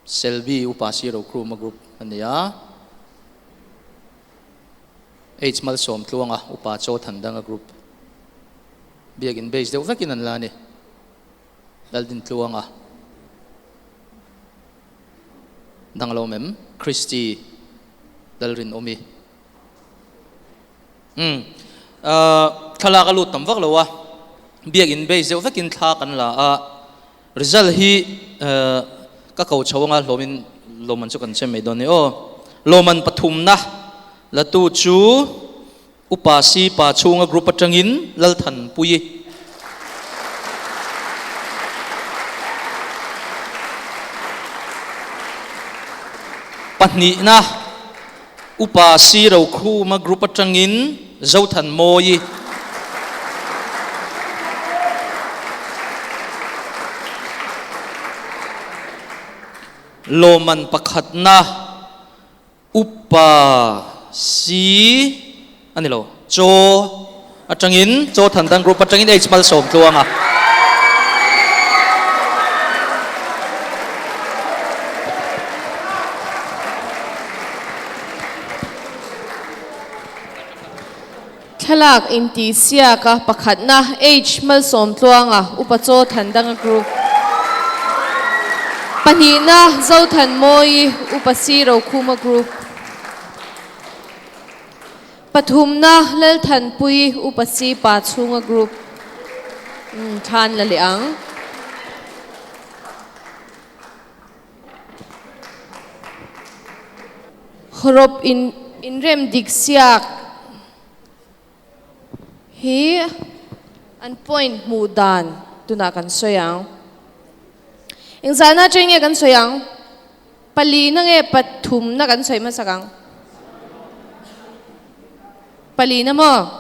Selby upa Siro Kruma group a ni a, H Malsawm Tluanga upa Chaw Thandanga group biakin base deuh vekin an la a ni. Laldin Tluanga danglo mem Christy Lalrinawmi. Umm thlalak a lut tam vak lo a, biakin base deuh vekin thla kan la a. Result hi ka ko chho anga hlawmin lawmman chu kan chem mai dawn ni aw. Lawmman pathumna latu chu Upa Si Pa chhunga group atangin Lalthanpuii. Pahnihna Upa Si Rokhuma group atangin Zothanmawii. Lawman pakhatna Upa Si a ni lo, Chaw atangin, Chaw Thandang Group atangin H Malsawm Tluanga. Thlalak intihsiaka pakhatna H Malsawmtluanga Upa Chaw Thandanga Group Pahnihna Zothanmawii Upa Si Rokhuma Group Pathumna Lalthanpuii Upa Si Pa Chhunga Group Thlan la leh ang. Hawrawp in inrem dik siak hi an point hmuh dan tunah kan sawi ang. Engzahna atang nge kan sawi ang? Palina nge pathumna kan sawi hmasak ang? Palina maw?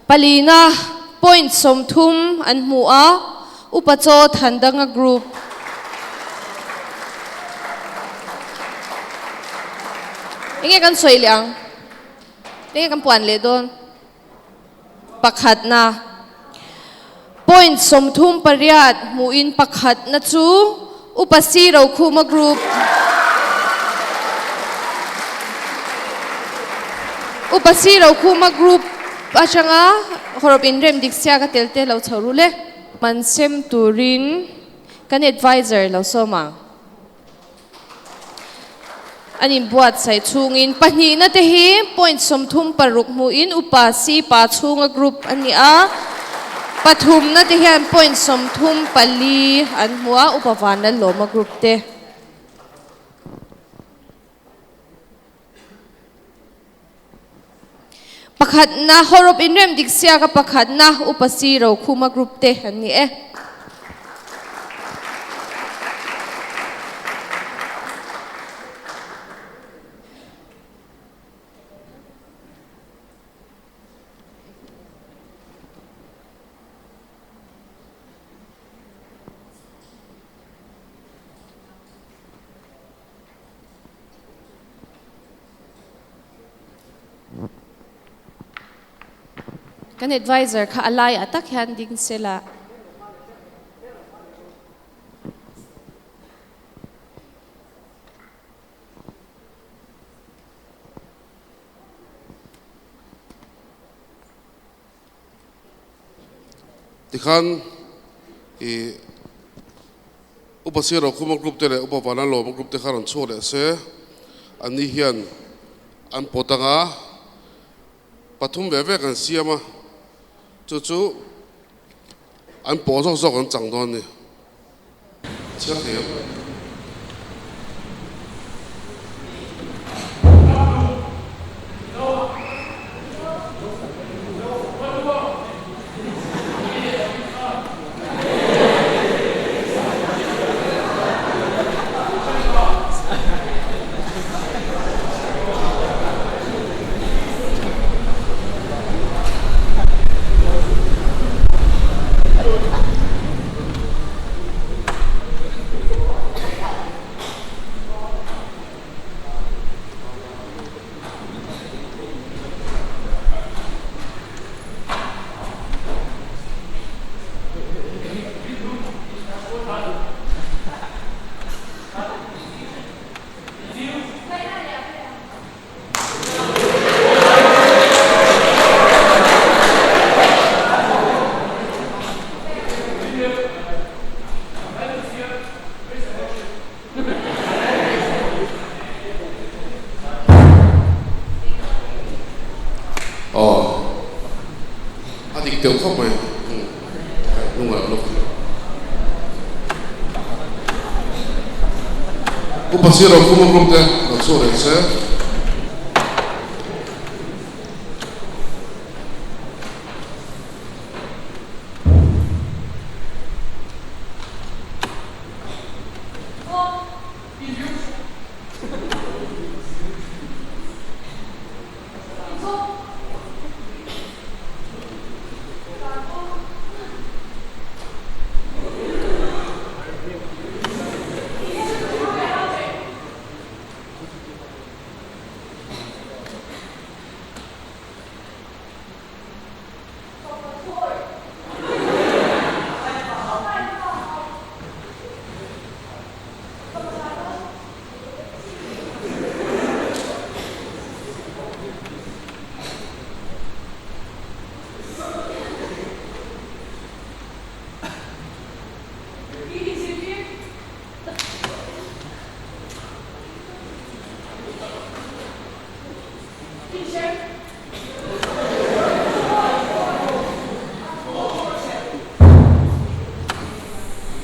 Palina point 30 an hmu a, Upa Chaw Thandanga Group. Enge kan sawi leh ang? Enge kan puan leh dawn? Pakhatna point 38 hmuhin pakhatna chu Upa Si Rokhuma Group. Upa Si Rokhuma Group atanga hawrawp inrem dik sia ka tel te lo chho ru le. Man sem turin. Kan adviser lo sawm ang. An inbuatsaih chhungin pahnihna te hi point 36 hmuhin Upa Si Pa chhunga group a ni a, pathumna te hian point 34 an hmu a, Upa Vanlalawma group te. Pakhatna, hawrawp inrem dik siaka pakhatna Upa Si Rokhuma group te an ni e. Kan adviser kha a laiah tak hian ding sela. Tikhan i Upa Sir Rokhuma group te leh Upa Vanlalawma group te kha rawn chhuak leh se, anni hian an pawt anga pathum ve vek an siam a, chu chu an pawh zawk zawk an chang dawn a ni. Chhiar thei ang. Aw a dik deuh khawp mai hnungah lawk Upa sir ro khum rum te lo chhuak reng se.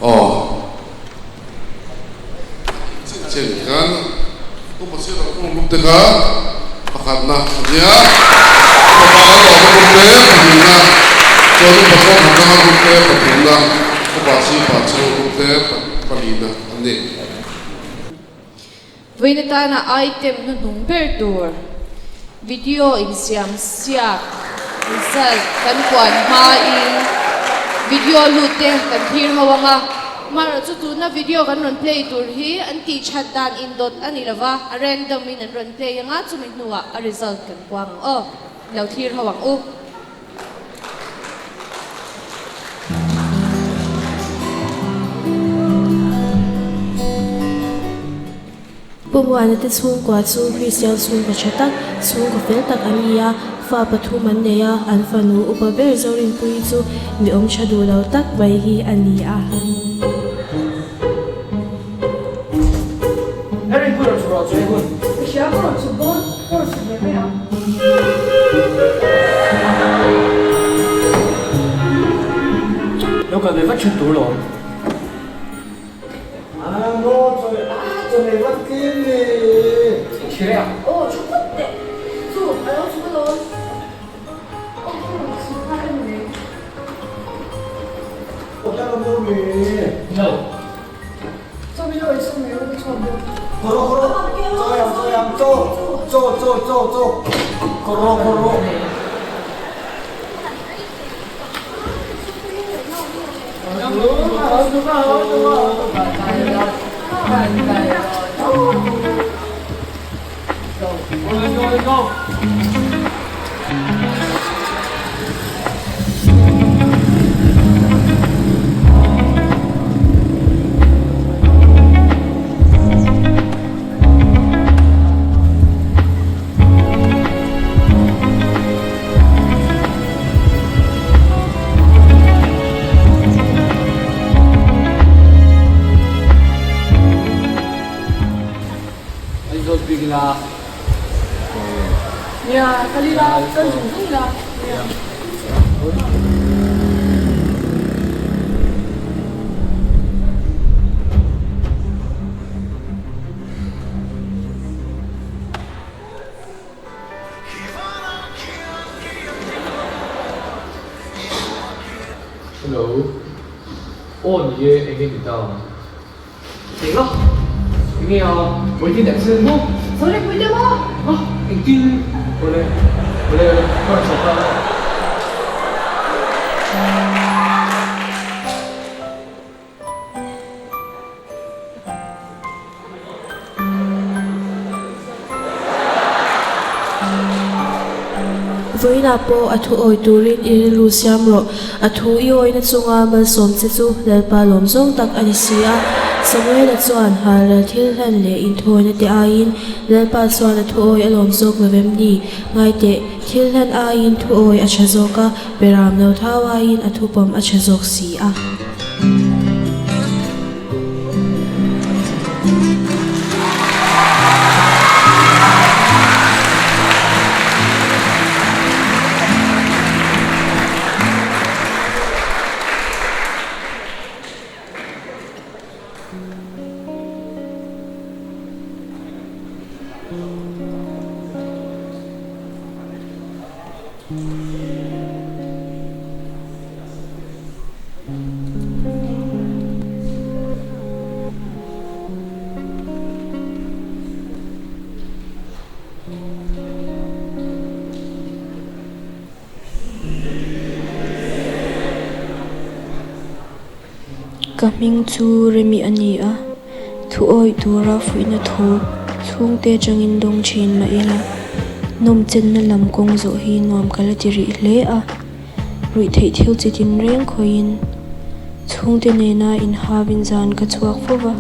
Aw. Chen khan upa sir a kung group te kha pakhatna a nia. Upa pa a lawm a group te pahnihna chuan upa sawm hamna group te pathumna upa si pa chhung group te palina an ni. Vawiin atana item hnuhnung ber tur video insiam siak result kan puan hmain video lut te kan thlir ho ang a, amaherawhchu tuna video kan rawn play tur hi an tih that dan indawt a ni lova, a random in an rawn play ang a, chumi hnuah a result kan puang ang aw, lo thlir ho ang u. Pu Muana te chhungkua chu Kristian chhungkaw tha tak, chhungkaw fel tak an ni a, fa pathum an nei a, an fanu upa ber Zorinpuii chu mi awm tha duh lo tak mai hi a ni a. ṭhen tur lawm. Hello. Aw ni e, enge ni ta? Eng a? Enge a? Vawitin accident maw? Sorry pui deuh a! A, engtin? Awle, awle, awle, ka rawn chho ta a. Vawiinah pawh a thu awi turin i rilru siam rawh. A thu i awina chunga malsawm che chu Lalpa lawm zawng tak a ni si a. Samuela chuan halral thil hlan leh inthawina te aiin Lalpa chuan a thu awi a lawm zawk lo vem ni? Ngai teh, thil hlan aiin thu awi a tha zawk a, beram lo thau aiin a thupawm a tha zawk si a. Ka hming chu Remi a ni a, thu awih tura fuihna thu chhungte atangin dawng thin mah ila, nawmchenna lam kawng zawh hi nuam ka la ti rih hle a. Ruihtheih thil chi tinreng khawiin chhungte nena inhavin zan ka chhuak fo va,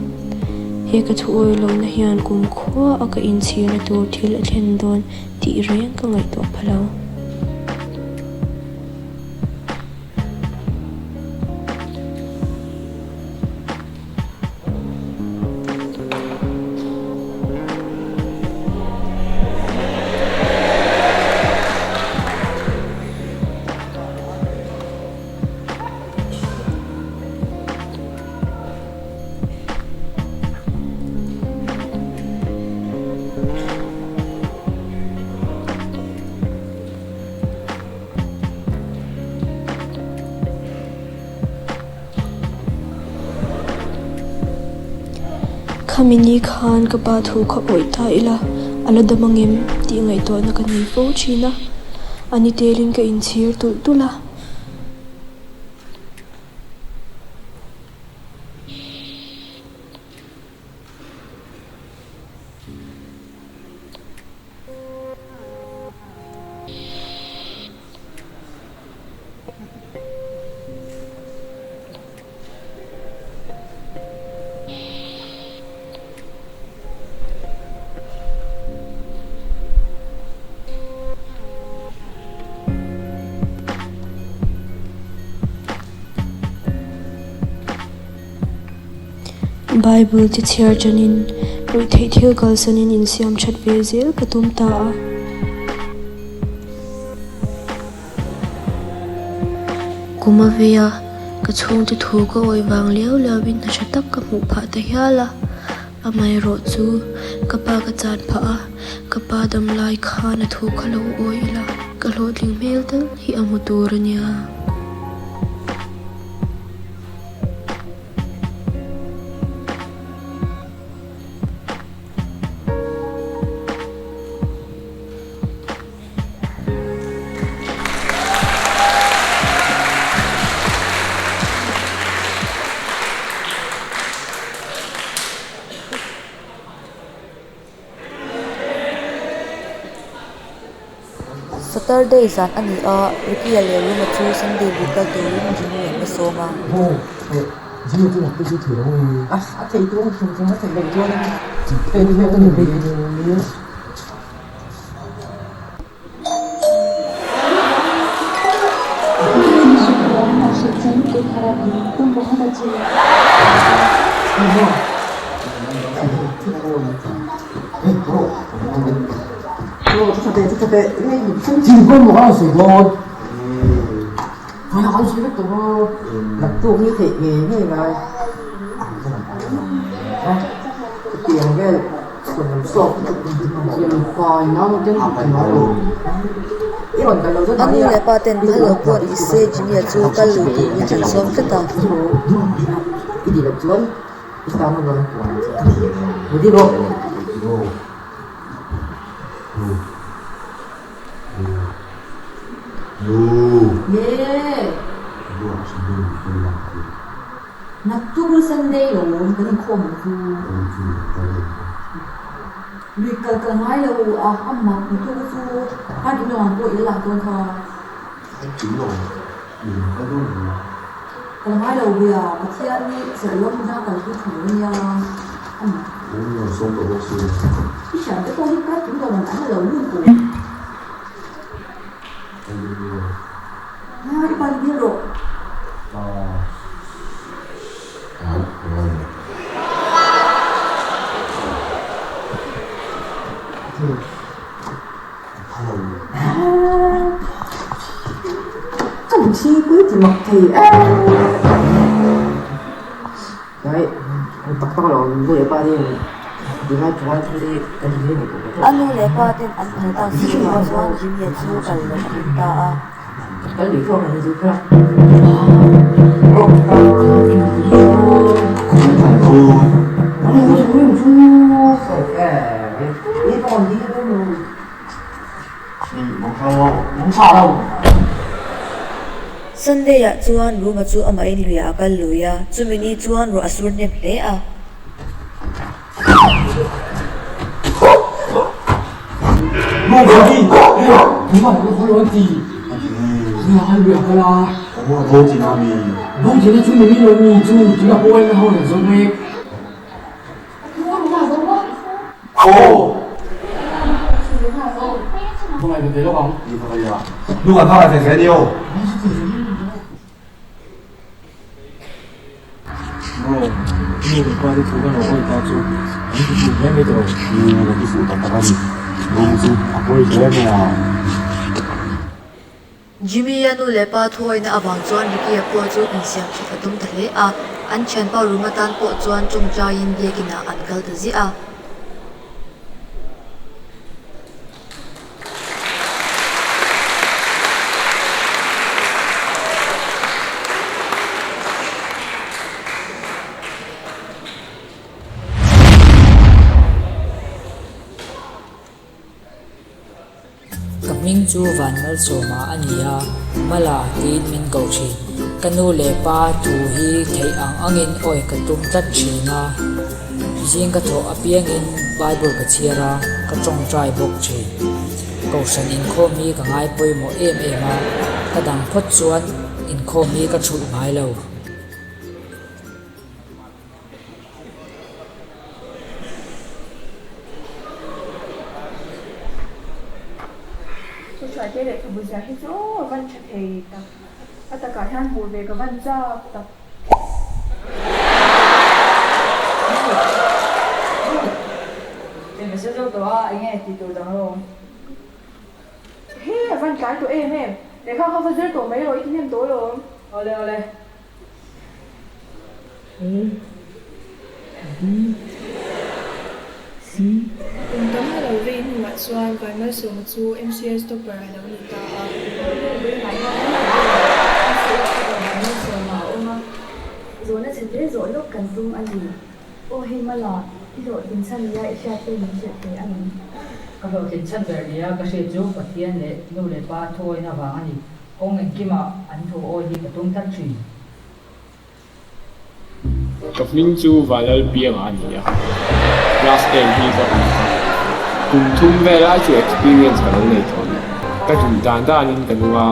he ka thu awih lohna hian kumkhua a ka inchhirna tur thil a thlen dawn tih reng ka ngaihtuah pha lo. Khami ni khan ka pa thu kha awih ta ila, a la dam angem tih ngaihtuahna ka nei fo thin a, a ni telin ka inchhir tulh tulh a. Bible te chhiar tanin ruihtheih thil kalsanin insiam that ve zel ka tum ta a. Kum a vei a, ka Ka chhungte thu ka awih vang liau liauin hna tha tak ka hmuh phah ta hial a. Amaherawh chu ka pa ka chan phah a, ka pa dam lai khan a thu kha lo awi ila, ka hlawhtling hmel tal hi a hmu tur a nia. Saturday zan a ni a, Ricky-a leh Ruma chu Sunday lui kal turin Jimmy an va sawm a. A nu leh pa ten phal lo pawh ni se Jimmy-a chu kal lui turin an sawm tlat a. Naktuk lu Sunday lo kan inkhawm ang chu. Lui kal kal ngai lo a a mak naktuk a chu kar kim lo ang pawh i la lak dawn kha. Kal ngai lo bia Pathian hi serh lawm hna kal chu tha lo ania a mak. I hriat te pawh hi kar kim lo ang an la lo lut tawh. Ha i pa hi bial rawh. Ka lu thi pui ti mak thei em. A nu leh pa ten an phal tak zingah chuan Jimmy-a chu kal loh a tum ta a. Sunday ah chuan Ruma chu amah in luiah a kal lui a, chumi ni chuan ruah a sur hnem hle a. Jimmy-a nu leh pa thuawihna avang chuan Ricky-a pawh chu insiam that a tum ta hle a, an thianpa room atan pawh chuan tawngtaiin biakinah an kal ta ziah a. Ka hming chu Vanmalsawma a ni a, Mala tiin min koh thin. Ka nu leh pa thu hi theih ang angin awi ka tum tlat thin a. Zing ka thawh apiangin Bible ka chhiar a, ka tawngtai bawk thin. Kohhran inkhawm hi ka ngai pawimawh em em a, ka dang phawt chuan inkhawm hi ka thulh ngai lo. Thuhruaite lehkhabu ziah hi chu a van tha thei tak. A takah hian hmuh ve ka van chak tak. Eng ka hre zo tawh a, eng nge tih tur dang lo? He, a van tlai tawh em em. Lehkha kha va zir tawh mai rawh, i ti hnem tawh alawm. Awle awle. A B C. Kum tam a lo vei hnuah chuan Vanmalsawma chu MCS topper a lo ni ta a. Vawiinah hian MCS topper Vanmalsawma a awm a, zawhna chhe te zawh lawk kan tum a ni. Aw hei Mala, i hlawhtlin chhan nia i hriat te min hrilh thei a ni. Ka hlawhtlin chhan ber nia ka hriat chu Pathian leh nu leh pa thuawina vang a ni. Kawng engkimah an thu awi hi ka tum tlat thin. Ka hming chu Vanlalpianga a ni a, class ten hi ka awm a, kum thum vel lai chu experience ka lo nei tawh a ni. Ka duh dan danin ka nung a,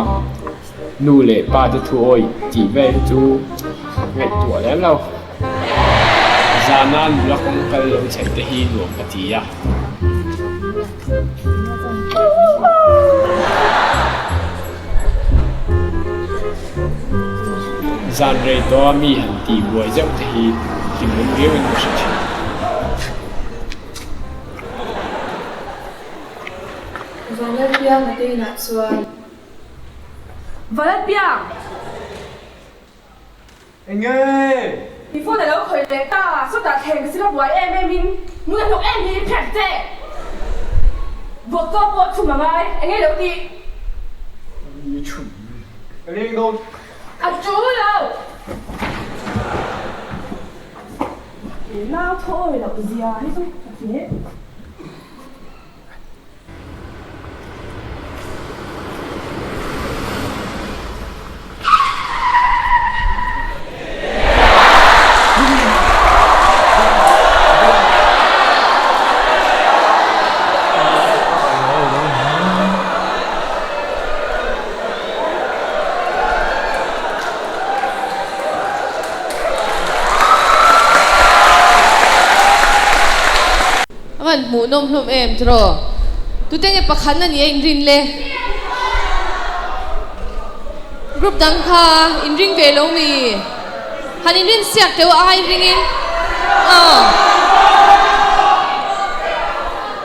nu leh pa te thu awih tih vel hi chu ngaihtuah lem lo. Zana nula kawng kal lo chhaih te hi nuam ka ti a. Zan rei tawha mi han tih buai zeuh te hi hlimawm riauin ka hre thin. Vanlalpiang a te inah chuan. Vanlalpiang! Enge? I phone a lo khawih leh ta, sawtah thleng ka sila buai em em in ngun a hnawk em hi i prank che. Buak chaw pawh chhum a ngai, enge lo tih? I chhum ka leng dawn. A tul lo. I nau thawi loh zia hi chu ka hne. A van hmuh nawm hlawm em tiraw? Tute nge pakhat na nia inrin le? Group dang kha inring ve lo mi? Han inrin siak teuh a ai ringin aw.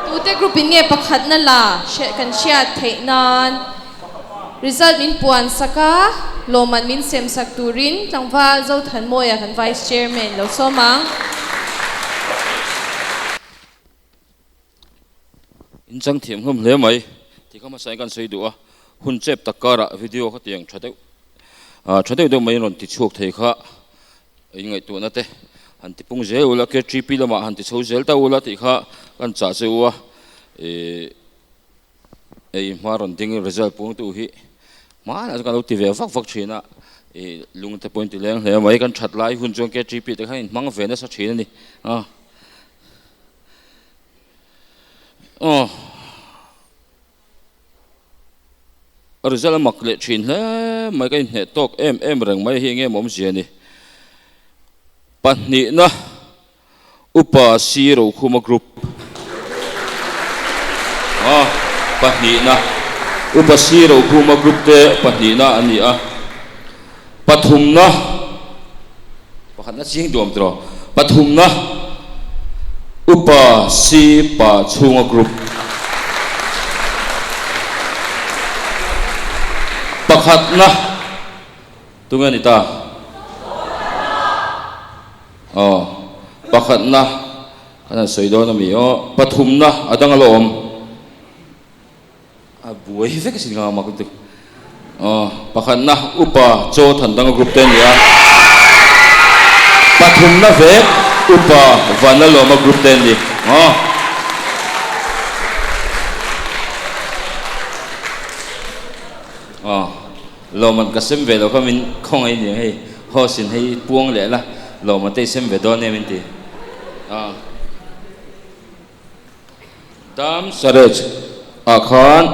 Tute group in nge pakhat na la hre kan hriat theih nan result min puan sak a, lawmman min sem sak turin tlangval Zothanmawia kan vice chairman lo sawm ang. In chang thiam hlawm hle mai tih kha hmasa in kan sawi duh a, hun chep tak karah video kha tiang tha deuh ah tha deuh deuh mai in rawn ti chhuak thei kha in ngaihtuahna te han ti pung zel ula KTP lamah han ti chho zel ta ula tih kha kan chah che u a ih Hei hma rawn ding result puang tu hi hmanah chuan ka lo ti ve vak vak thin a, ih lung te pawh in ti leng hle mai, kan that lai hun chuan KTP te khan in hmang ve nasa thin a ni a, aw result a mak leh thin hle mai ka inhneh tawk em em reng mai hi enge maw awmzia ni, pahnihna. Upa C Rokhuma Group a pahnihna Upa C Rokhuma Group te pahnihna an ni a, pathumna pakhatna ching duam tiraw pathumna Upa C Pa Chhunga Group pakhatna tunge ni ta? Aw, pakhatna kan han sawi dawn a mi aw, pathumna a dang a la awm. A buai vek asin ka mak lutuk. Aw, pakhatna upa Chaw Thandanga group te a ni a, pathumna vek upa Vanlalawma group te an ni. Aw. Aw. Lawmman ka sem ve lo kha min khawngaih ni ang hei host in hei puang leh la lawmman te i sem ve dawn em in ti a Dam Sarej ah khan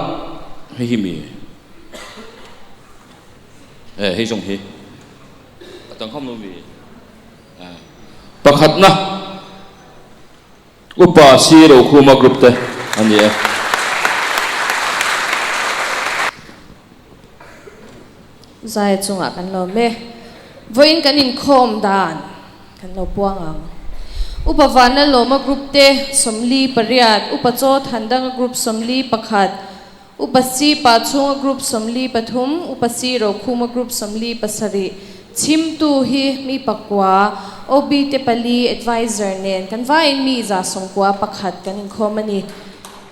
hei hi mi e hei zawng hi a tang khawm lo mi pakhatna Upa Si Rokhuma Group te a ni e. Zaia chungah kan lawm e. Vawiin kan inkhawm dan kan lo puang ang. Upa Vanlalawma Group te 48, Upa Chaw Thandanga Group 41, Upa Si Pachhunga Group 43, Upa Si Rokhuma Group 47, Chhimtu hi mi pakua, OB te pali, adviser nen kan vaiin mi 191 kan inkhawm a ni.